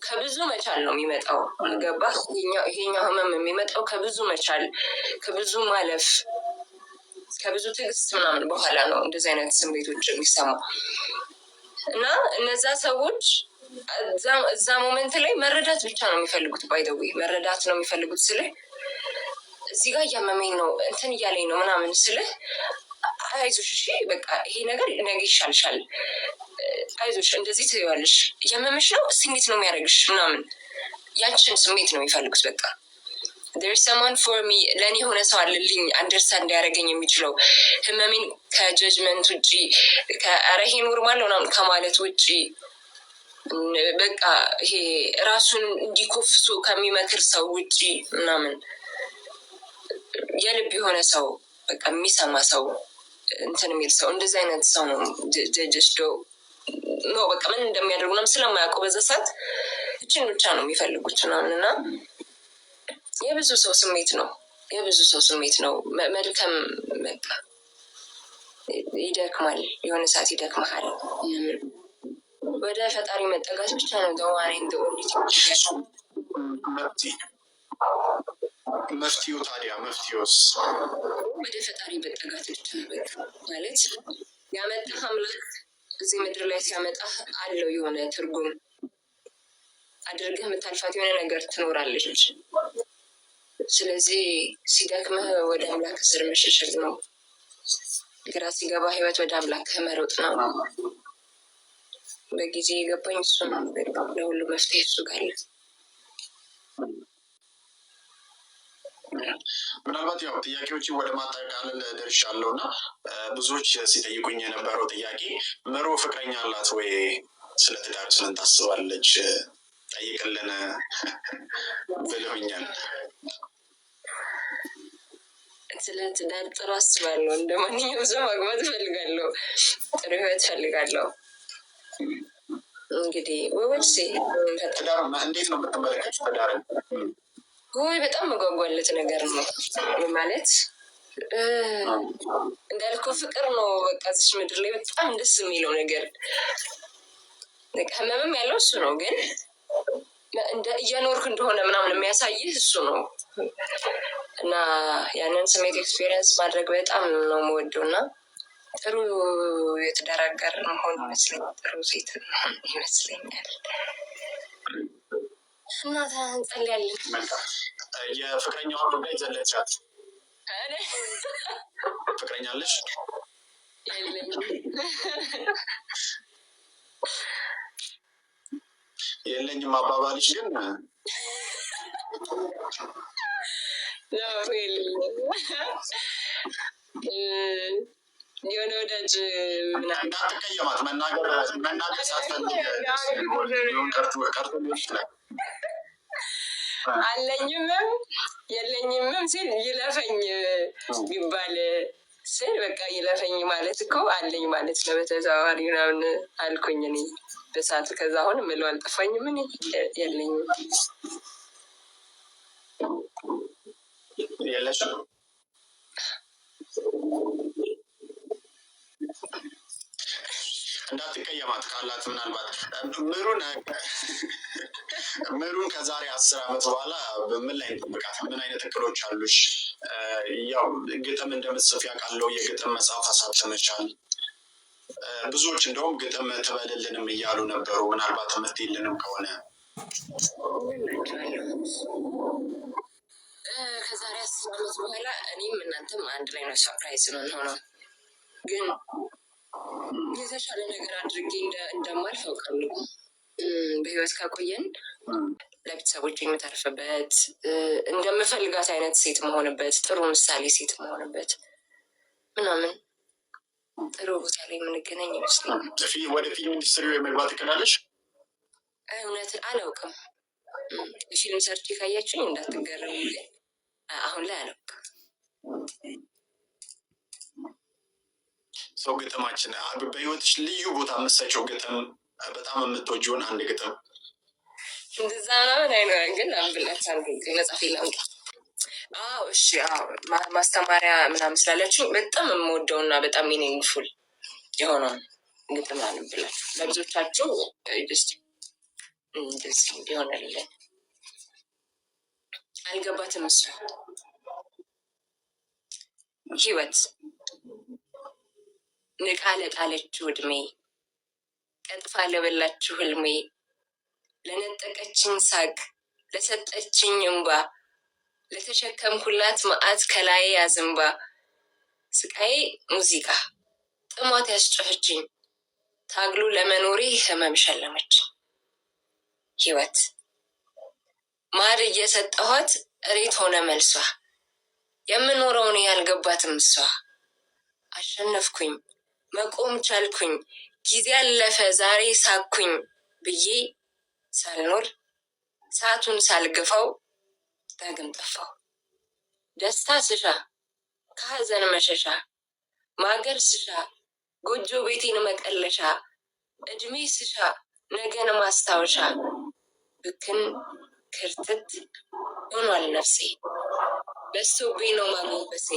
ከብዙ መቻል ነው የሚመጣው። ገባህ? ይሄኛው ህመም የሚመጣው ከብዙ መቻል፣ ከብዙ ማለፍ፣ ከብዙ ትዕግስት ምናምን በኋላ ነው እንደዚህ አይነት ስሜቶች የሚሰማው። እና እነዛ ሰዎች እዛ moment ላይ መረዳት ብቻ ነው የሚፈልጉት። By the way መረዳት ነው የሚፈልጉት ስልህ እዚህ ጋር እያመመኝ ነው፣ እንትን እያለኝ ነው ምናምን ስልህ አይዞሽ፣ እሺ በቃ ይሄ ነገር ነገ ይሻልሻል፣ አይዞሽ፣ እንደዚህ ትይዋለሽ፣ እያመመሽ ነው፣ እስኪ እንዴት ነው የሚያደርግሽ ምናምን፣ ያችን ስሜት ነው የሚፈልጉት። በቃ there's someone for me፣ ለእኔ የሆነ ሰው አለልኝ፣ understand ሊያደርገኝ የሚችለው፣ ህመሜን ከ judgment ውጭ፣ ከኧረ ይሄ normal ምናምን ከማለት ውጭ፣ በቃ ይሄ ራሱን እንዲኮፍሱ ከሚመክር ሰው ውጭ ምናምን፣ የልብ የሆነ ሰው፣ በቃ የሚሰማ ሰው፣ እንትን የሚል ሰው፣ እንደዚህ አይነት ሰው ነው። Just no በቃ ምን እንደሚያደርጉ ምናምን ስለማያውቁ በዛ ሰዓት እችን ብቻ ነው የሚፈልጉት ምናምን። እና የብዙ ሰው ስሜት ነው። የብዙ ሰው ስሜት ነው። መድከም በቃ ይደክማል። የሆነ ሰዓት ይደክመሃል። ወደ ፈጣሪ መጠጋት ብቻ ነው the one and only። መፍትሄው ታዲያ፣ መፍትሄውስ? ወደ ፈጣሪ መጠጋት ብቻ። በቃ ማለት ያመጣህ አምላክ እዚህ ምድር ላይ ሲያመጣህ አለው የሆነ ትርጉም፣ አድርገህ የምታልፋት የሆነ ነገር ትኖራለች። ስለዚህ ሲደክምህ ወደ አምላክ ስር መሸሸግ ነው። ግራ ሲገባ ህይወት ወደ አምላክህ መሮጥ ነው። በጊዜ የገባኝ እሱ ነው። ለሁሉ መፍትሄ እሱ ጋር አለ። ምናልባት ያው ጥያቄዎችን ወደ ማጠቃለል ደርሻለሁ እና ብዙዎች ሲጠይቁኝ የነበረው ጥያቄ ምሩ ፍቅረኛ አላት ወይ፣ ስለ ትዳር ስምን ታስባለች፣ ጠይቅልን ብለውኛል። ስለ ትዳር ጥሩ አስባለሁ። እንደ ማንኛውም ሰው ማግባት እፈልጋለሁ። ጥሩ ህይወት እፈልጋለሁ። እንግዲህ we'll see። ትዳር እንዴት ነው የምትመለከት? ትዳርን? ወይ በጣም መጓጓለት ነገር ነው ማለት እንዳልከው ፍቅር ነው። በቃ እዚች ምድር ላይ በጣም ደስ የሚለው ነገር ህመምም ያለው እሱ ነው፣ ግን እየኖርክ እንደሆነ ምናምን የሚያሳይህ እሱ ነው። እና ያንን ስሜት experience ማድረግ በጣም ነው የምወደው እና ጥሩ የትዳር አጋር መሆን ይመስለኛል። ጥሩ ሴት ይመስለኛል። እና እንጸልያለን። የፍቅረኛዋን ጉዳይ ዘለቻት። ፍቅረኛ አለሽ? የለኝም አባባልሽ ግን የሆነ ወዳጅ እንዳትቀየማት መናገር ሳትፈልግ ቀርቶ ሊሆን ይችላል። አለኝምም የለኝምም ሲል ይለፈኝ ቢባል ስል በቃ ይለፈኝ ማለት እኮ አለኝ ማለት ነው በተዘዋዋሪ ምናምን አልኩኝ እኔ በሰዓቱ። ከዛ አሁን የምለው አልጠፋኝም። እኔ የለኝም። የለሽም? እንዳትቀየማት ካላት ምናልባት ምሩን ከዛሬ 10 ዓመት በኋላ በምን ላይ እንጠብቃት? ምን አይነት እቅዶች አሉሽ? ያው ግጥም እንደምትጽፊ አውቃለሁ። የግጥም መጽሐፍ አሳትመሻል። ብዙዎች እንደውም ግጥም ትበልልንም እያሉ ነበሩ። ምናልባት የምትይልንም ከሆነ። ከዛሬ 10 ዓመት በኋላ እኔም እናንተም አንድ ላይ ነው surprise የምንሆነው፣ ግን የተሻለ ነገር አድርጌ እንደማልፍ አውቃለሁ። በህይወት ካቆየን ለቤተሰቦች የምተርፍበት፣ እንደምፈልጋት አይነት ሴት መሆንበት፣ ጥሩ ምሳሌ ሴት መሆንበት ምናምን ጥሩ ቦታ ላይ የምንገናኝ ይመስለኛል። ወደ ፊልም ኢንዱስትሪ የመግባት እቅድ አለሽ? እውነት አላውቅም። ፊልም ሰርቼ ካያችሁኝ እንዳትገረሙ፣ ግን አሁን ላይ አላውቅም። ሰው ግጥማችን በህይወትሽ ልዩ ቦታ የምትሰጪው ግጥም፣ በጣም የምትወጂውን አንድ ግጥም። እንደዛ ምናምን አይኖረም፣ ግን አንብላችሁ አንድ መጽሐፍ ላምጣ። አዎ እሺ፣ አዎ ማስተማሪያ ምናምን ስላለችኝ በጣም የምወደውና በጣም meaningful የሆነውን ግጥም አንብላችሁ ለብዙዎቻችሁ just እንደዚህ እንዲሆንልን። አልገባትም እሷ። ህይወት ንቃ ለጣለችው እድሜ፣ ቀጥፋ ለበላችሁ ህልሜ፣ ለነጠቀችኝ ሳቅ፣ ለሰጠችኝ እምባ፣ ለተሸከምኩላት መዓት ከላዬ አዝንባ፣ ስቃዬ ሙዚቃ ጥሟት ያስጨፈችኝ፣ ታግሎ ለመኖሬ ህመም ሸለመች። ህይወት ማር እየሰጠኋት እሬት ሆነ መልሷ። የምኖረውን ያልገባትም እሷ። አሸነፍኩኝ፣ መቆም ቻልኩኝ፣ ጊዜ አለፈ፣ ዛሬ ሳኩኝ ብዬ ሳልኖር ሰዓቱን ሳልገፋው ዳግም ጠፋው። ደስታ ስሻ ከሀዘን መሸሻ፣ ማገር ስሻ ጎጆ ቤቴን መቀለሻ፣ እድሜ ስሻ ነገን ማስታወሻ፣ ብክን ክርትት ሆኗል ነፍሴ። በዝቶብኝ ነው ማጎንበሴ፣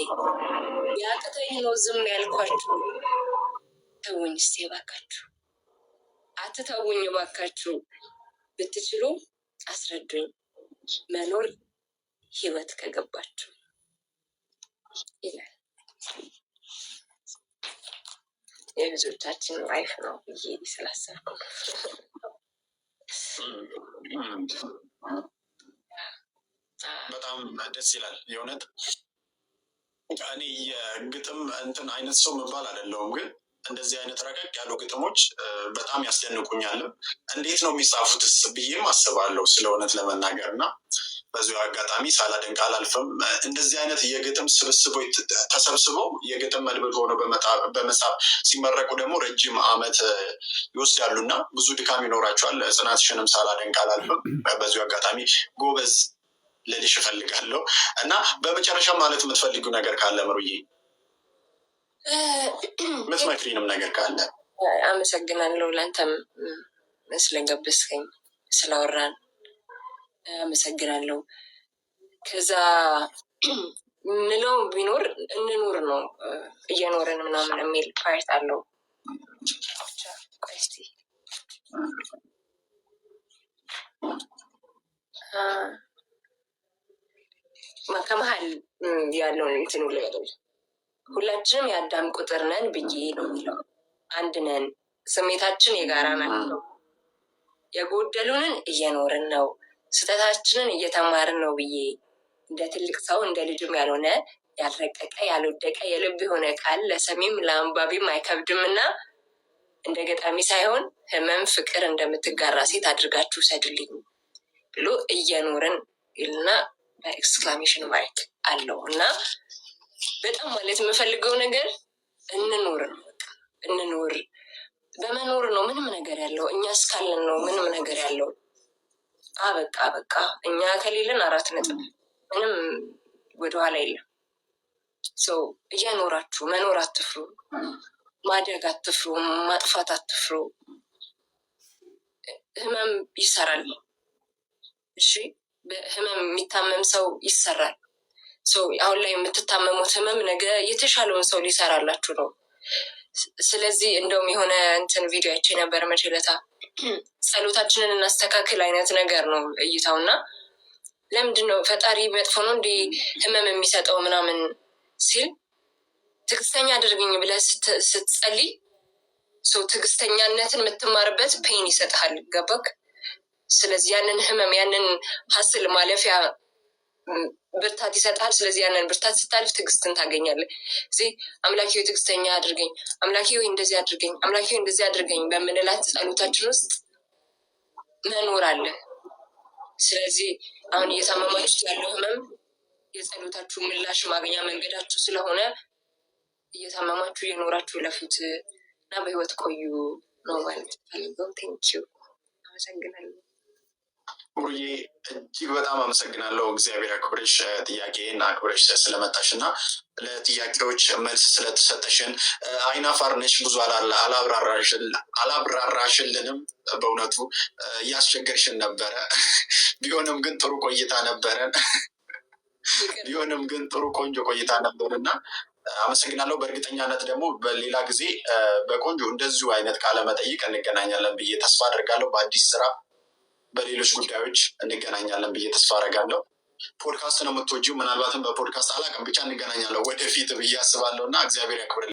ቢያቅተኝ ነው ዝም ያልኳችሁ። ተውኝ እስቲ እባካችሁ፣ አትተውኝ እባካችሁ፣ ብትችሉ አስረዱኝ መኖር ህይወት ከገባችሁ ይላል። የብዙዎቻችን life ነው ብዬ ስላሰብኩ። በጣም ደስ ይላል የእውነት። እኔ የግጥም እንትን አይነት ሰው መባል አይደለሁም፣ ግን እንደዚህ አይነት ረቀቅ ያሉ ግጥሞች በጣም ያስደንቁኛልም። እንዴት ነው የሚጻፉትስ ብዬም አስባለሁ ስለ እውነት ለመናገር እና በዚሁ አጋጣሚ ሳላደንቅ አላልፍም። እንደዚህ አይነት የግጥም ስብስቦች ተሰብስበው የግጥም መድብል ሆነው በመጽሐፍ ሲመረቁ ደግሞ ረጅም ዓመት ይወስዳሉ እና ብዙ ድካም ይኖራቸዋል። ጽናትሽንም ሳላደንቅ አላልፍም። በዚሁ አጋጣሚ ጎበዝ ልልሽ እፈልጋለሁ እና በመጨረሻ ማለት የምትፈልጊው ነገር ካለ ምሩዬ፣ የምትመክሪንም ነገር ካለ። አመሰግናለሁ። ለአንተም ስለጋበዝከኝ፣ ስላወራን አመሰግናለሁ። ከዛ ምለው ቢኖር እንኑር ነው፣ እየኖርን ምናምን የሚል part አለው። ብቻ ቆይ እስኪ ከመሀል ያለውን እንትኑ ልበል። ሁላችንም የአዳም ቁጥር ነን ብዬ ነው የሚለው። አንድ ነን፣ ስሜታችን የጋራ ናቸው። የጎደሉንን እየኖርን ነው፣ ስህተታችንን እየተማርን ነው ብዬ እንደ ትልቅ ሰው እንደ ልጅም ያልሆነ፣ ያልረቀቀ፣ ያልወደቀ የልብ የሆነ ቃል ለሰሚም ለአንባቢም አይከብድም እና እንደ ገጣሚ ሳይሆን ህመም ፍቅር እንደምትጋራ ሴት አድርጋችሁ ውሰዱልኝ ብሎ እየኖርን ይልና በ exclamation mark አለው። እና በጣም ማለት የምፈልገው ነገር እንኑር ነው። በቃ እንኑር። በመኖር ነው ምንም ነገር ያለው። እኛ እስካለን ነው ምንም ነገር ያለው። አበቃ በቃ። እኛ ከሌለን አራት ነጥብ፣ ምንም ወደኋላ የለም። So እየኖራችሁ መኖር አትፍሩ፣ ማደግ አትፍሩ፣ ማጥፋት አትፍሩ። ህመም ይሰራል። እሺ፣ በህመም የሚታመም ሰው ይሰራል። So አሁን ላይ የምትታመሙት ህመም ነገ የተሻለውን ሰው ሊሰራላችሁ ነው። ስለዚህ እንደውም የሆነ እንትን ቪዲዮ አይቼ ነበር መቼ ለታ፣ ጸሎታችንን እናስተካክል አይነት ነገር ነው እይታው። እና ለምንድን ነው ፈጣሪ መጥፎ ነው እንዲህ ህመም የሚሰጠው ምናምን ሲል፣ ትዕግስተኛ አድርገኝ ብለህ ስትጸልይ so ትዕግስተኛነትን የምትማርበት pain ይሰጥሃል። ገባክ? ስለዚህ ያንን ህመም ያንን hustle ማለፊያ ብርታት ይሰጥሃል። ስለዚህ ያንን ብርታት ስታልፍ ትዕግስትን ታገኛለህ። እዚህ አምላኬ ሆይ ትዕግስተኛ አድርገኝ፣ አምላኬ ሆይ እንደዚህ አድርገኝ፣ አምላኬ ሆይ እንደዚህ አድርገኝ በምንላት ጸሎታችን ውስጥ መኖር አለ። ስለዚህ አሁን እየታመማችሁት ያለው ህመም የጸሎታችሁ ምላሽ ማግኛ መንገዳችሁ ስለሆነ እየታመማችሁ እየኖራችሁ ለፉት እና በህይወት ቆዩ ነው ማለት ፈልገው። Thank you፣ አመሰግናለሁ። ምሩዬ፣ እጅግ በጣም አመሰግናለሁ። እግዚአብሔር ያክብርሽ። ጥያቄን አክብረሽ ስለመጣሽ እና ለጥያቄዎች መልስ ስለተሰጠሽን። አይናፋር ነሽ፣ ብዙ አላብራራሽልንም። በእውነቱ እያስቸገርሽን ነበረ። ቢሆንም ግን ጥሩ ቆይታ ነበረን። ቢሆንም ግን ጥሩ ቆንጆ ቆይታ ነበር እና አመሰግናለሁ። በእርግጠኛነት ደግሞ በሌላ ጊዜ በቆንጆ እንደዚሁ አይነት ቃለ መጠይቅ እንገናኛለን ብዬ ተስፋ አድርጋለሁ። በአዲስ ስራ፣ በሌሎች ጉዳዮች እንገናኛለን ብዬ ተስፋ አደርጋለሁ። ፖድካስት ነው የምትወጂው? ምናልባትም በፖድካስት አላውቅም፣ ብቻ እንገናኛለን ወደፊት ብዬ አስባለሁ እና እግዚአብሔር ያክብርልኝ።